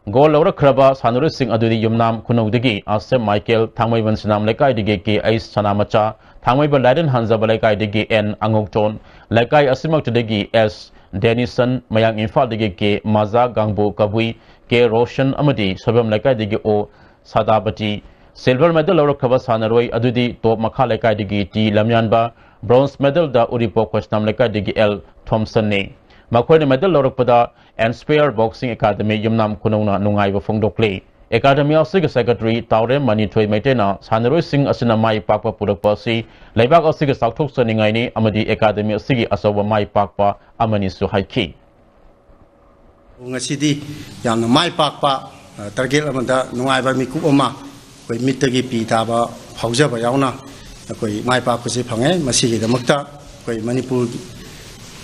Gold ꯂꯧꯔꯛꯈ꯭ꯔꯕ ꯁꯥꯟꯅꯔꯣꯏꯁꯤꯡ ꯑꯗꯨꯗꯤ ꯌꯨꯝꯅꯥꯝ ꯈꯨꯅꯧꯗꯒꯤ ꯑꯥꯁꯦꯞ ꯃꯥꯏꯀꯦꯜ, ꯊꯥꯡꯃꯩꯕꯟ ꯁꯤꯅꯥꯝ ꯂꯩꯀꯥꯏꯗꯒꯤ ꯀꯦ ꯑꯩꯆ ꯁꯅꯥꯃꯆꯥ, ꯊꯥꯡꯃꯩꯕꯟ ꯂꯥꯏꯔꯦꯟ ꯍꯟꯖꯕ ꯂꯩꯀꯥꯏꯗꯒꯤ ꯑꯦꯟ ꯑꯉꯧꯇꯣꯟ, ꯂꯩꯀꯥꯏ ꯑꯁꯤꯃꯛꯇꯗꯒꯤ ꯑꯦꯁ ꯗꯦꯅꯤꯁꯟ, ꯃꯌꯥꯡ ꯏꯝꯐꯥꯜꯗꯒꯤ ꯀꯦ ꯃꯖꯥ ꯒꯥꯡꯕꯨ ꯀꯕꯨꯏ, ꯀꯦ ꯔꯣꯁꯟ ꯑꯃꯗꯤ ꯁꯣꯏꯕꯝ ꯂꯩꯀꯥꯏꯗꯒꯤ ꯑꯣ ꯁꯥꯗꯥꯄꯇꯤ꯫ Silver medal ꯂꯧꯔꯛꯈ꯭ꯔꯕ ꯁꯥꯟꯅꯔꯣꯏ ꯑꯗꯨꯗꯤ ꯇꯣꯞ ꯃꯈꯥ ꯂꯩꯀꯥꯏꯗꯒꯤ ꯇꯤ ꯂꯝꯌꯥꯟꯕ, bronze medalꯗ ꯎꯔꯤꯄꯣꯛ ꯈꯣꯏꯁꯅꯥꯝ ꯂꯩꯀꯥꯏꯗꯒꯤ ꯑꯦꯜ ꯊꯣꯝꯁꯟꯅꯤ꯫ ꯃꯈꯣꯏꯅ medal ꯂꯧꯔꯛꯄꯗ Inspire Boxing Academy ꯌꯨꯝꯅꯥꯝ ꯈꯨꯅꯧꯅ ꯅꯨꯡꯉꯥꯏꯕ ꯐꯣꯡꯗꯣꯛꯂꯤ꯫ Academy ꯑꯁꯤꯒꯤ secretary ꯇꯥꯎꯔꯦꯝ ꯃꯅꯤꯊꯣꯏ ꯃꯩꯇꯩꯅ ꯁꯥꯟꯅꯔꯣꯏꯁꯤꯡ ꯑꯁꯤꯅ ꯃꯥꯏ ꯄꯥꯛꯄ ꯄꯨꯔꯛꯄ ꯑꯁꯤ ꯂꯩꯕꯥꯛ ꯑꯁꯤꯒꯤ ꯆꯥꯎꯊꯣꯛꯆꯅꯤꯡꯉꯥꯏꯅꯤ ꯑꯃꯗꯤ academy ꯑꯁꯤꯒꯤ ꯑꯆꯧꯕ ꯃꯥꯏ ꯄꯥꯛꯄ ꯑꯃꯅꯤꯁꯨ ꯍꯥꯏꯈꯤ꯫ ꯉꯁꯤꯗꯤ ꯌꯥꯝꯅ ꯃꯥꯏ ꯄꯥꯛꯄ, ꯑ, target ꯑꯃꯗ ꯅꯨꯡꯉꯥꯏꯕ ꯃꯤꯀꯨꯞ ꯑꯃ ꯑꯩꯈꯣꯏ ꯃꯤꯠꯇꯒꯤ ꯄꯤ ꯇꯥꯕ ꯐꯥꯎꯖꯕ ꯌꯥꯎꯅ ꯑꯩꯈꯣꯏ ꯃꯥꯏ ꯄꯥꯛꯄꯁꯤ ꯐꯪꯉꯦ꯫ ꯃꯁꯤꯒꯤꯗꯃꯛꯇ ꯑꯩꯈꯣꯏ ꯃꯅꯤꯄꯨꯔ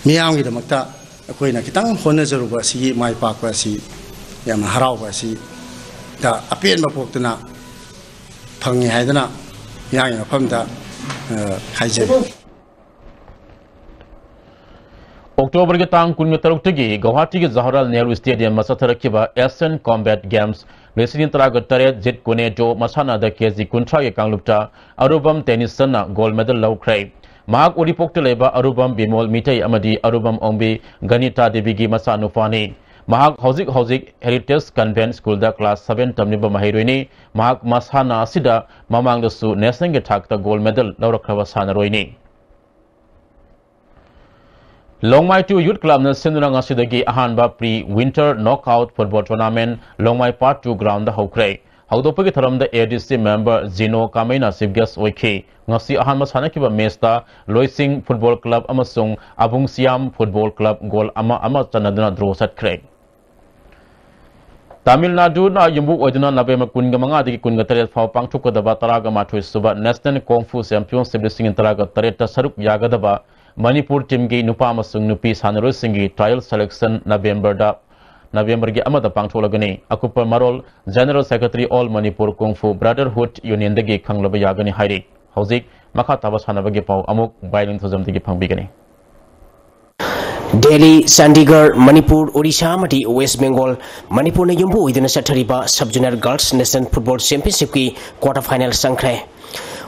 ꯃꯤꯌꯥꯝꯒꯤꯗꯃꯛꯇ ꯑꯩꯈꯣꯏꯅ ꯈꯤꯇꯪ ꯍꯣꯠꯅꯖꯔꯨꯕ ꯑꯁꯤꯒꯤ ꯃꯥꯏ ꯄꯥꯛꯄ ꯑꯁꯤ ꯌꯥꯝꯅ ꯍꯔꯥꯎꯕ ꯑꯁꯤꯗ ꯑꯄꯦꯟꯕ ꯄꯣꯛꯇꯨꯅ ꯐꯪꯉꯤ ꯍꯥꯏꯗꯅ ꯃꯤꯌꯥꯝꯒꯤ ꯃꯐꯝꯗ, ꯑ, ꯍꯥꯏꯖꯔꯤ꯫ Octoberꯒꯤ ꯇꯥꯡ ꯀꯨꯟꯒ ꯇꯔꯨꯛꯇꯒꯤ ꯒꯧꯍꯥꯇꯤꯒꯤ Jawaharlal Nehru Stadiumꯗ ꯆꯠꯊꯔꯛꯈꯤꯕ Asian Combat Games ꯂꯤꯁꯤꯡ ꯇꯔꯥꯒ ꯇꯔꯦꯠ Jeet Kune Do ꯃꯁꯥꯟꯅꯗ ꯀꯦ ꯖꯤ ꯀꯨꯟꯊ꯭ꯔꯥꯒꯤ ꯀꯥꯡꯂꯨꯞꯇ ꯑꯔꯨꯕꯝ ꯇꯦꯅꯤꯁꯟꯅ gold medal ꯂꯧꯈ꯭ꯔꯦ꯫ ꯃꯍꯥꯛ ꯎꯔꯤꯄꯣꯛꯇ ꯂꯩꯕ ꯑꯔꯨꯕꯝ ꯕꯤꯃꯣꯜ ꯃꯤꯇꯩ ꯑꯃꯗꯤ ꯑꯔꯨꯕꯝ ꯑꯣꯡꯕꯤ ꯒꯅꯤꯇꯥ ꯗꯦꯕꯤꯒꯤ ꯃꯆꯥꯅꯨꯄꯥꯅꯤ꯫ ꯃꯍꯥꯛ ꯍꯧꯖꯤꯛ ꯍꯧꯖꯤꯛ Heritage Convent Schoolꯗ class seven ꯇꯝꯂꯤꯕ ꯃꯍꯩꯔꯣꯏꯅꯤ꯫ ꯃꯍꯥꯛ ꯃꯁꯥꯟꯅ ꯑꯁꯤꯗ ꯃꯃꯥꯡꯗꯁꯨ nationalꯒꯤ ꯊꯥꯛꯇ gold medal ꯂꯧꯔꯛꯈ꯭ꯔꯕ ꯁꯥꯟꯅꯔꯣꯏꯅꯤ꯫ ꯂꯣꯡꯃꯥꯏ two Youth Clubꯅ ꯁꯤꯟꯗꯨꯅ ꯉꯁꯤꯗꯒꯤ ꯑꯍꯥꯟꯕ pre winter knockout football tournament ꯂꯣꯡꯃꯥꯏ Part two groundꯗ ꯍꯧꯈ꯭ꯔꯦ꯫ ꯍꯧꯗꯣꯛꯄꯒꯤ ꯊꯧꯔꯝꯗ A D C member ꯖꯤꯅꯣ ꯀꯥꯃꯩꯅ chief guest ꯑꯣꯏꯈꯤ꯫ ꯉꯁꯤ ꯑꯍꯥꯟꯕ ꯁꯥꯟꯅꯈꯤꯕ matchꯇ ꯂꯣꯏꯁꯤꯡ Football Club ꯑꯃꯁꯨꯡ ꯑꯕꯨꯡ ꯁꯤꯌꯥꯝ Football Club goal ꯑꯃ ꯑꯃ ꯆꯟꯅꯗꯨꯅ draw ꯆꯠꯈ꯭ꯔꯦ꯫ ꯇꯥꯃꯤꯜ ꯅꯥꯗꯨꯅ ꯌꯨꯝꯕꯨ ꯑꯣꯏꯗꯨꯅ ꯅꯕꯦꯝꯕꯔ ꯀꯨꯟꯒ ꯃꯉꯥꯗꯒꯤ ꯀꯨꯟꯒ ꯇꯔꯦꯠ ꯐꯥꯎ ꯄꯥꯡꯊꯣꯛꯀꯗꯕ ꯇꯔꯥꯒ ꯃꯥꯊꯣꯏ ꯁꯨꯕ National Kung Fu Championship ꯂꯤꯁꯤꯡ ꯇꯔꯥꯒ ꯇꯔꯦꯠꯇ ꯁꯔꯨꯛ ꯌꯥꯒꯗꯕ ꯃꯅꯤꯄꯨꯔ teamꯒꯤ ꯅꯨꯄꯥ ꯑꯃꯁꯨꯡ ꯅꯨꯄꯤ ꯁꯥꯟꯅꯔꯣꯏꯁꯤꯡꯒꯤ trial selection ꯅꯕꯦꯝꯕꯔꯗ, ꯅꯕꯦꯝꯕꯔꯒꯤ ꯑꯃꯗ ꯄꯥꯡꯊꯣꯛꯂꯒꯅꯤ꯫ ꯑꯀꯨꯞꯄ ꯃꯔꯣꯜ General Secretary All Manipur Kung Fu Brotherhood Unionꯗꯒꯤ ꯈꯪꯂꯕ ꯌꯥꯒꯅꯤ ꯍꯥꯏꯔꯤ꯫ ꯍꯧꯖꯤꯛ ꯃꯈꯥ ꯇꯥꯕ ꯁꯥꯟꯅꯕꯒꯤ ꯄꯥꯎ ꯑꯃꯨꯛ ꯕꯥꯏꯂꯤꯡ ꯊꯣꯖꯝꯗꯒꯤ ꯐꯪꯕꯤꯒꯅꯤ꯫ ꯗꯦꯜꯂꯤ, ꯆꯥꯟꯗꯤꯒꯔ, ꯃꯅꯤꯄꯨꯔ, ꯑꯣꯔꯤꯁꯥ ꯑꯃꯗꯤ ꯋꯦꯁ ꯕꯦꯡꯒꯣꯜ, ꯃꯅꯤꯄꯨꯔꯅ ꯌꯨꯝꯕꯨ ꯑꯣꯏꯗꯨꯅ ꯆꯠꯊꯔꯤꯕ Sub Zonal Girls National Football Championshipꯀꯤ quarter final ꯆꯪꯈ꯭ꯔꯦ꯫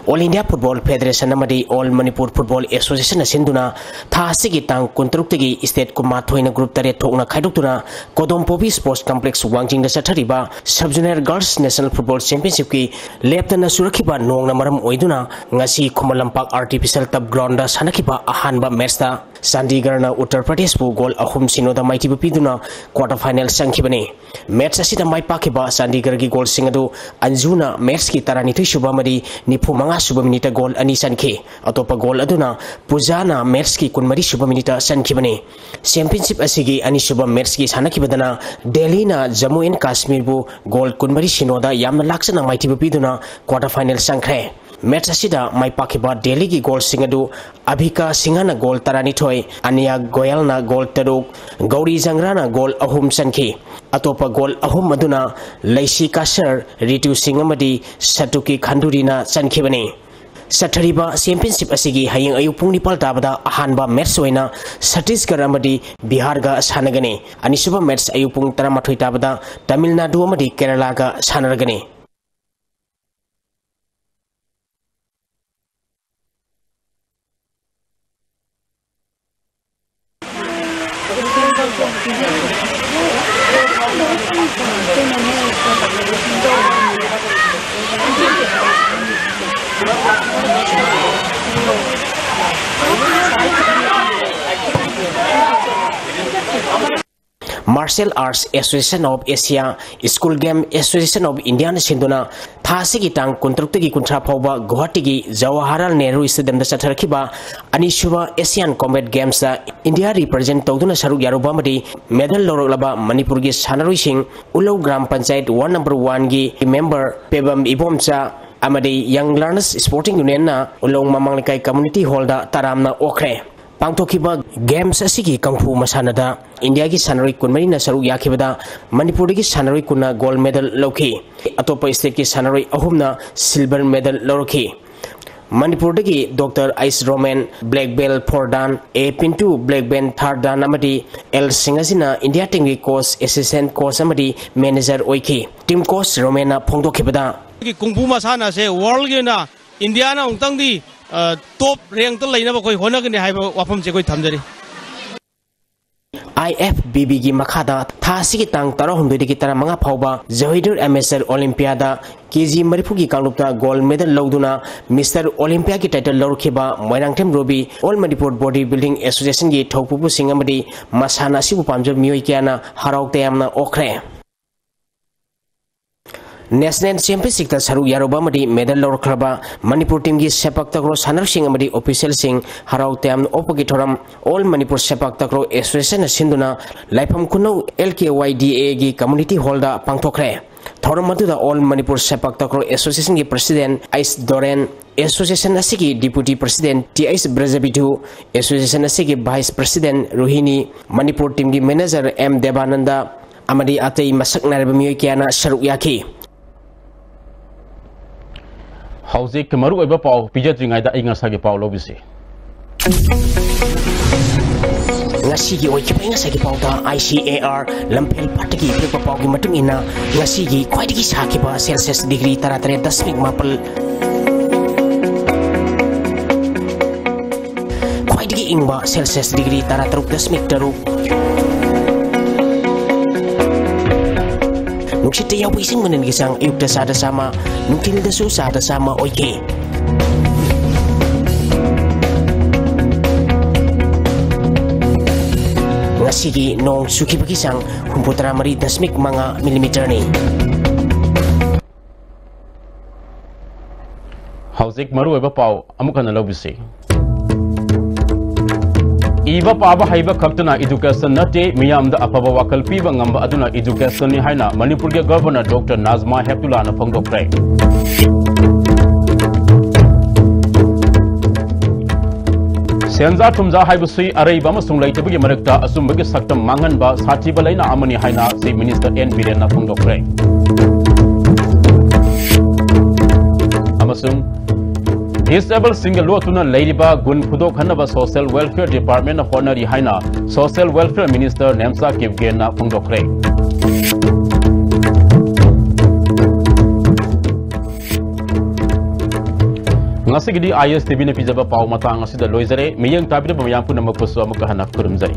All India Football Federation ꯑꯃꯗꯤ All Manipur Football Associationꯅ ꯁꯤꯟꯗꯨꯅ ꯊꯥ ꯑꯁꯤꯒꯤ ꯇꯥꯡ ꯀꯨꯟꯇꯔꯨꯛꯇꯒꯤ state ꯀꯨꯟꯃꯥꯊꯣꯏꯅ group ꯇꯔꯦꯠ ꯊꯣꯛꯅ ꯈꯥꯏꯗꯣꯛꯇꯨꯅ ꯀꯣꯗꯣꯝ ꯄꯣꯕꯤ Sports Complex ꯋꯥꯡꯖꯤꯡꯗ ꯆꯠꯊꯔꯤꯕ Sub Zonal Girls National Football Championshipꯀꯤ ꯂꯦꯞꯇꯅ ꯆꯨꯔꯛꯈꯤꯕ ꯅꯣꯡꯅ ꯃꯔꯝ ꯑꯣꯏꯗꯨꯅ ꯉꯁꯤ ꯈꯨꯃꯟ ꯂꯝꯄꯥꯛ artificial turf groundꯗ ꯁꯥꯟꯅꯈꯤꯕ ꯑꯍꯥꯟꯕ matchꯇ ꯆꯥꯟꯗꯤꯒꯔꯅ ꯎꯠꯇꯔ ꯄ꯭ꯔꯗꯦꯁꯄꯨ goal ꯑꯍꯨꯝ ꯁꯤꯅꯣꯗ ꯃꯥꯏꯊꯤꯕ ꯄꯤꯗꯨꯅ quarter final ꯆꯪꯈꯤꯕꯅꯤ꯫ Match ꯑꯁꯤꯗ ꯃꯥꯏ ꯄꯥꯛꯈꯤꯕ ꯆꯥꯟꯗꯤꯒꯔꯒꯤ goalꯁꯤꯡ ꯑꯗꯨ ꯑꯟꯖꯨꯅ matchꯀꯤ ꯇꯔꯥꯅꯤꯊꯣꯏ ꯁꯨꯕ ꯑꯃꯗꯤ ꯅꯤꯐꯨ ꯃꯉꯥ ꯁꯨꯕ minuteꯇ goal ꯑꯅꯤ ꯆꯟꯈꯤ꯫ ꯑꯇꯣꯞꯄ goal ꯑꯗꯨꯅ ꯄꯨꯖꯥꯅ matchꯀꯤ ꯀꯨꯟꯃꯔꯤ ꯁꯨꯕ minuteꯇ ꯆꯟꯈꯤꯕꯅꯤ꯫ Championship ꯑꯁꯤꯒꯤ ꯑꯅꯤꯁꯨꯕ matchꯀꯤ ꯁꯥꯟꯅꯈꯤꯕꯗꯅ ꯗꯦꯜꯂꯤꯅ ꯖꯝꯃꯨ and ꯀꯥꯁꯃꯤꯔꯕꯨ goal ꯀꯨꯟꯃꯔꯤ ꯁꯤꯅꯣꯗ ꯌꯥꯝꯅ ꯂꯥꯛꯆꯅ ꯃꯥꯏꯊꯤꯕ ꯄꯤꯗꯨꯅ quarter final ꯆꯪꯈ꯭ꯔꯦ꯫ Match ꯑꯁꯤꯗ ꯃꯥꯏ ꯄꯥꯛꯈꯤꯕ ꯗꯦꯜꯂꯤꯒꯤ goalꯁꯤꯡ ꯑꯗꯨ ꯑꯕꯤꯀꯥ ꯁꯤꯡꯍꯅ goal ꯇꯔꯥꯅꯤꯊꯣꯏ, ꯑꯅꯤꯌꯥ ꯒꯣꯌꯜꯅ goal ꯇꯔꯨꯛ, ꯒꯧꯔꯤ ꯖꯪꯒ꯭ꯔꯥꯅ goal ꯑꯍꯨꯝ ꯆꯟꯈꯤ꯫ ꯑꯇꯣꯞꯄ goal ꯑꯍꯨꯝ ꯑꯗꯨꯅ ꯂꯩꯁꯤ ꯀꯥꯁꯔ, ꯔꯤꯇꯨ ꯁꯤꯡ ꯑꯃꯗꯤ ꯁꯇꯨꯀꯤ ꯈꯟꯗꯨꯔꯤꯅ ꯆꯟꯈꯤꯕꯅꯤ꯫ ꯆꯠꯊꯔꯤꯕ championship ꯑꯁꯤꯒꯤ ꯍꯌꯦꯡ ꯑꯌꯨꯛ ꯄꯨꯡ ꯅꯤꯄꯥꯜ ꯇꯥꯕꯗ ꯑꯍꯥꯟꯕ match ꯑꯣꯏꯅ ꯁꯠꯇꯤꯁꯒꯔ ꯑꯃꯗꯤ ꯕꯤꯍꯥꯔꯒ ꯁꯥꯟꯅꯒꯅꯤ꯫ ꯑꯅꯤꯁꯨꯕ match ꯑꯌꯨꯛ ꯄꯨꯡ ꯇꯔꯥꯃꯥꯊꯣꯏ ꯇꯥꯕꯗ ꯇꯥꯃꯤꯜ ꯅꯥꯗꯨ ꯑꯃꯗꯤ ꯀꯦꯔꯂꯥꯒ ꯁꯥꯟꯅꯔꯒꯅꯤ꯫ March Martial Arts Association of Asia, School Game Association of Indiaꯅ ꯁꯤꯟꯗꯨꯅ ꯊꯥ ꯑꯁꯤꯒꯤ ꯇꯥꯡ ꯀꯨꯟꯇꯔꯨꯛꯇꯒꯤ ꯀꯨꯟꯊ꯭ꯔꯥ ꯐꯥꯎꯕ ꯒꯨꯋꯥꯍꯥꯇꯤꯒꯤ ꯖꯋꯥꯍꯔꯂꯥꯜ ꯅꯦꯍꯔꯨ ꯁ꯭ꯇꯦꯗꯤꯌꯝꯗ ꯆꯠꯊꯔꯛꯈꯤꯕ ꯑꯅꯤꯁꯨꯕ Asian Combat Gamesꯇ ꯏꯟꯗꯤꯌꯥ ꯔꯤꯄ꯭ꯔꯖꯦꯟ ꯇꯧꯗꯨꯅ ꯁꯔꯨꯛ ꯌꯥꯔꯨꯕ ꯑꯃꯗꯤ ꯃꯦꯗꯜ ꯂꯧꯔꯛꯂꯕ ꯃꯅꯤꯄꯨꯔꯒꯤ ꯁꯥꯟꯅꯔꯣꯏꯁꯤꯡ ꯎꯂꯧ ꯒ꯭ꯔꯥꯝ ꯄꯟꯆꯥꯌꯠ ꯋꯥꯔꯗ ꯅꯝꯕꯔ ꯋꯥꯟꯒꯤ ꯃꯦꯝꯕꯔ ꯄꯦꯕꯝ ꯏꯕꯣꯝꯆꯥ ꯑꯃꯗꯤ Young Learners Sporting Unionꯅ ꯎꯂꯧ ꯃꯃꯥꯡ ꯂꯩꯀꯥꯏ ꯀꯝꯃ꯭ꯌꯨꯅꯤꯇꯤ ꯍꯣꯜꯗ ꯇꯔꯥꯝꯅ ꯑꯣꯛꯈ꯭ꯔꯦ꯫ ꯄꯥꯡꯊꯣꯛꯈꯤꯕ ꯒꯦꯝꯁ ꯑꯁꯤꯒꯤ ꯀꯪꯐꯨ ꯃꯁꯥꯟꯅꯗ ꯏꯟꯗꯤꯌꯥꯒꯤ ꯁꯥꯟꯅꯔꯣꯏ ꯀꯨꯟꯃꯔꯤꯅ ꯁꯔꯨꯛ ꯌꯥꯈꯤꯕꯗ ꯃꯅꯤꯄꯨꯔꯗꯒꯤ ꯁꯥꯟꯅꯔꯣꯏ ꯀꯨꯟꯅ ꯒꯣꯜꯗ ꯃꯦꯗꯜ ꯂꯧꯈꯤ꯫ ꯑꯇꯣꯞꯄ ꯁ꯭ꯇꯦꯠꯀꯤ ꯁꯥꯟꯅꯔꯣꯏ ꯑꯍꯨꯝꯅ ꯁꯤꯜꯚꯔ ꯃꯦꯗꯜ ꯂꯧꯔꯛꯈꯤ꯫ ꯃꯅꯤꯄꯨꯔꯗꯒꯤ ꯗꯣꯛꯇꯔ ꯑꯩꯁ Roman, black belt four dan, A Pintu, black belt third dan ꯑꯃꯗꯤ ꯑꯦꯜ ꯁꯤꯡ ꯑꯁꯤꯅ ꯏꯟꯗꯤꯌꯥ ꯇꯤꯝꯒꯤ ꯀꯣꯆ, ꯑꯦꯁꯤꯁꯇꯦꯟꯠ ꯀꯣꯆ ꯑꯃꯗꯤ ꯃꯦꯅꯦꯖꯔ ꯑꯣꯏꯈꯤ꯫ ꯇꯤꯝ ꯀꯣꯆ ꯔꯣꯃꯦꯟꯅ ꯐꯣꯡꯗꯣꯛꯈꯤꯕꯗ, ꯑꯩꯈꯣꯏꯒꯤ ꯀꯨꯡꯐꯨ ꯃꯁꯥꯟꯅꯁꯦ ꯋꯥꯔꯜꯒꯤ ꯑꯣꯏꯅ ꯏꯟꯗꯤꯌꯥꯅ ꯑꯃꯨꯛꯇꯪꯗꯤ, ꯑ, ꯇꯣꯞ ꯔꯦꯡꯛꯇ ꯂꯩꯅꯕ ꯑꯩꯈꯣꯏ ꯍꯣꯠꯅꯒꯅꯤ ꯍꯥꯏꯕ ꯋꯥꯐꯝꯁꯦ ꯑꯩꯈꯣꯏ ꯊꯝꯖꯔꯤ꯫ ꯑꯥꯏ ꯑꯦꯐ ꯕꯤ ꯕꯤꯒꯤ ꯃꯈꯥꯗ ꯊꯥ ꯑꯁꯤꯒꯤ ꯇꯥꯡ ꯇꯔꯥꯍꯨꯝꯗꯣꯏꯗꯒꯤ ꯇꯔꯥꯃꯉꯥ ꯐꯥꯎꯕ ꯖꯣꯍꯤꯗꯨꯔ ꯑꯦꯃꯦꯆꯔ ꯑꯣꯂꯤꯝꯄꯤꯌꯥꯗ ꯀꯦ ꯖꯤ ꯃꯔꯤꯐꯨꯒꯤ ꯀꯥꯡꯂꯨꯞꯇ ꯒꯣꯜꯗ ꯃꯦꯗꯜ ꯂꯧꯗꯨꯅ ꯃꯤꯁꯇꯔ ꯑꯣꯂꯤꯝꯄꯤꯌꯥꯒꯤ ꯇꯥꯏꯇꯜ ꯂꯧꯔꯛꯈꯤꯕ Moirangthem Robi, all Manipur body building ꯑꯦꯁꯣꯁꯤꯌꯦꯁꯟꯒꯤ ꯊꯧꯄꯨꯕꯨꯁꯤꯡ ꯑꯃꯗꯤ ꯃꯁꯥꯟꯅ ꯑꯁꯤꯕꯨ ꯄꯥꯝꯖꯕ ꯃꯤꯑꯣꯏ ꯀꯌꯥꯅ ꯍꯔꯥꯎ ꯇꯌꯥꯝꯅ ꯑꯣꯛꯈ꯭ꯔꯦ꯫ ꯅꯦꯁꯅꯦꯜ ꯆꯦꯝꯄꯤꯌꯟꯁꯤꯞꯇ ꯁꯔꯨꯛ ꯌꯥꯔꯨꯕ ꯑꯃꯗꯤ ꯃꯦꯗꯜ ꯂꯧꯔꯛꯈ꯭ꯔꯕ ꯃꯅꯤꯄꯨꯔ ꯇꯤꯝꯒꯤ ꯁꯦꯄꯥꯛ ꯇꯀ꯭ꯔꯣ ꯁꯥꯟꯅꯔꯣꯏꯁꯤꯡ ꯑꯃꯗꯤ ꯑꯣꯐꯤꯁꯤꯌꯦꯜꯁꯤꯡ ꯍꯔꯥꯎ ꯇꯌꯥꯝꯅ ꯑꯣꯛꯄꯒꯤ ꯊꯧꯔꯝ ꯑꯣꯜ ꯃꯅꯤꯄꯨꯔ ꯁꯦꯄꯥꯛ ꯇꯀ꯭ꯔꯣ ꯑꯦꯁꯣꯁꯤꯌꯦꯁꯟꯅ ꯁꯤꯟꯗꯨꯅ ꯂꯥꯏꯐꯝ ꯈꯨꯅꯧ ꯑꯦꯜ ꯀꯦ ꯋꯥꯏ ꯗꯤ ꯑꯦꯒꯤ ꯀꯝꯃ꯭ꯌꯨꯅꯤꯇꯤ ꯍꯣꯜꯗ ꯄꯥꯡꯊꯣꯛꯈ꯭ꯔꯦ꯫ ꯊꯧꯔꯝ ꯑꯗꯨꯗ ꯑꯣꯜ ꯃꯅꯤꯄꯨꯔ ꯁꯦꯄꯥꯛ ꯇꯀ꯭ꯔꯣ ꯑꯦꯁꯣꯁꯤꯌꯦꯁꯟꯒꯤ ꯄ꯭ꯔꯁꯤꯗꯦꯟꯠ ꯑꯩꯁ ꯗꯣꯔꯦꯟ, ꯑꯦꯁꯣꯁꯤꯌꯦꯁꯟ ꯑꯁꯤꯒꯤ ꯗꯤꯄꯨꯇꯤ ꯄ꯭ꯔꯁꯤꯗꯦꯟꯠ ꯇꯤ ꯑꯩꯁ ꯕ꯭ꯔꯖꯕꯤꯙꯨ, ꯑꯦꯁꯣꯁꯤꯌꯦꯁꯟ ꯑꯁꯤꯒꯤ ꯚꯥꯏꯁ ꯄ꯭ꯔꯁꯤꯗꯦꯟꯠ ꯔꯣꯍꯤꯅꯤ, ꯃꯅꯤꯄꯨꯔ ꯇꯤꯝꯒꯤ ꯃꯦꯅꯦꯖꯔ ꯑꯦꯝ ꯗꯦꯕꯥꯅꯟꯗ, ꯑꯃꯗꯤ ꯑꯇꯩ ꯃꯁꯛ ꯅꯥꯏꯔꯕ ꯃꯤꯑꯣꯏ ꯀꯌꯥꯅ ꯁꯔꯨꯛ ꯌꯥꯈꯤ꯫ ꯍꯧꯖꯤꯛ ꯃꯔꯨꯑꯣꯏꯕ ꯄꯥꯎ ꯄꯤꯖꯗ꯭ꯔꯤꯉꯩꯗ ꯑꯏꯪ ꯑꯁꯥꯒꯤ ꯄꯥꯎ ꯂꯧꯕꯤꯁꯤ꯫ ꯉꯁꯤꯒꯤ ꯑꯣꯏꯈꯤꯕ ꯑꯏꯪ ꯑꯁꯥꯒꯤ ꯄꯥꯎꯗ ꯑꯥꯏ ꯁꯤ ꯑꯦ ꯑꯥꯔ ꯂꯝꯐꯦꯜ ꯄꯥꯠꯇꯒꯤ ꯄꯤꯔꯛꯄ ꯄꯥꯎꯒꯤ ꯃꯇꯨꯡ ꯏꯟꯅ, ꯉꯁꯤꯒꯤ ꯈ꯭ꯋꯥꯏꯗꯒꯤ ꯁꯥꯈꯤꯕ ꯁꯦꯜꯁꯤꯌꯁ ꯗꯤꯒ꯭ꯔꯤ ꯇꯔꯥꯇꯔꯦꯠ ꯗꯁꯃꯤꯛ ꯃꯥꯄꯜ, ꯈ꯭ꯋꯥꯏꯗꯒꯤ ꯏꯪꯕ ꯁꯦꯜꯁꯤꯌꯁ ꯗꯤꯒ꯭ꯔꯤ ꯇꯔꯥꯇꯔꯨꯛ ꯗꯁꯃꯤꯛ ꯇꯔꯨꯛ꯫ ꯅꯨꯡꯁꯤꯠꯇ ꯌꯥꯎꯕ ꯏꯁꯤꯡ ꯃꯅꯤꯜꯒꯤ ꯆꯥꯡ ꯑꯌꯨꯛꯇ ꯆꯥꯗ ꯆꯥꯝꯃ, ꯅꯨꯡꯊꯤꯜꯗꯁꯨ ꯆꯥꯗ ꯆꯥꯝꯃ ꯑꯣꯏꯈꯤ꯫ ꯉꯁꯤ ꯁꯤꯒꯤ ꯅꯣꯡ ꯆꯨꯈꯤꯕꯒꯤ ꯆꯥꯡ ꯍꯨꯝꯐꯨꯇꯔꯥ ꯃꯔꯤ ꯗꯁꯃꯤꯛ ꯃꯉꯥ ꯃꯤꯂꯤꯃꯤꯇꯔꯅꯤ꯫ ꯍꯧꯖꯤꯛ ꯃꯔꯨꯑꯣꯏꯕ ꯄꯥꯎ ꯑꯃꯨꯛ ꯍꯟꯅ ꯂꯧꯕꯤꯁꯤ꯫ ꯏꯕ ꯄꯥꯕ ꯍꯩꯕ ꯈꯛꯇꯅ education ꯅꯠꯇꯦ, ꯃꯤꯌꯥꯝꯗ ꯑꯐꯕ ꯋꯥꯈꯜ ꯄꯤꯕ ꯉꯝꯕ ꯑꯗꯨꯅ education ꯅꯤ ꯍꯥꯏꯅ ꯃꯅꯤꯄꯨꯔꯒꯤ Governor Doctor ꯅꯥꯖꯃꯥ ꯍꯦꯞꯇꯨꯂꯥꯅ ꯐꯣꯡꯗꯣꯛꯈ꯭ꯔꯦ꯫ ꯁꯦꯟꯖꯥ ꯊꯨꯝꯖꯥ ꯍꯥꯏꯕꯁꯤ ꯑꯔꯩꯕ ꯑꯃꯁꯨꯡ ꯂꯩꯇꯕꯒꯤ ꯃꯔꯛꯇ ꯑꯆꯨꯝꯕꯒꯤ ꯁꯛꯇꯝ ꯃꯥꯡꯍꯟꯕ ꯁꯥꯊꯤꯕ ꯂꯩꯅꯥ ꯑꯃꯅꯤ ꯍꯥꯏꯅ Chief Minister ꯑꯦꯟ ꯕꯤꯔꯦꯟꯅ ꯐꯣꯡꯗꯣꯛꯈ꯭ꯔꯦ꯫ ꯑꯃꯁꯨꯡ disabled ꯁꯤꯡꯒ ꯂꯣꯠꯇꯨꯅ ꯂꯩꯔꯤꯕ ꯒꯨꯟ ꯐꯨꯗꯣꯛꯍꯟꯅꯕ Social Welfare Department ꯅ ꯍꯣꯠꯅꯔꯤ ꯍꯥꯏꯅ Social Welfare Minister ꯅꯦꯝꯆꯥ ꯀꯤꯞꯒꯦꯟꯅ ꯐꯣꯡꯗꯣꯛꯈ꯭ꯔꯦ꯫ ꯉꯁꯤꯒꯤꯗꯤ ꯑꯥꯏ ꯑꯦꯁ ꯇꯤ ꯚꯤꯅ ꯄꯤꯖꯕ ꯄꯥꯎ ꯃꯇꯥꯡ ꯑꯁꯤꯗ ꯂꯣꯏꯖꯔꯦ꯫ ꯃꯤꯠꯌꯦꯡ ꯇꯥꯕꯤꯔꯕ ꯃꯌꯥꯝ ꯄꯨꯝꯅꯃꯛꯄꯨꯁꯨ ꯑꯃꯨꯛꯀ ꯍꯟꯅ ꯈꯨꯔꯨꯝꯖꯔꯤ꯫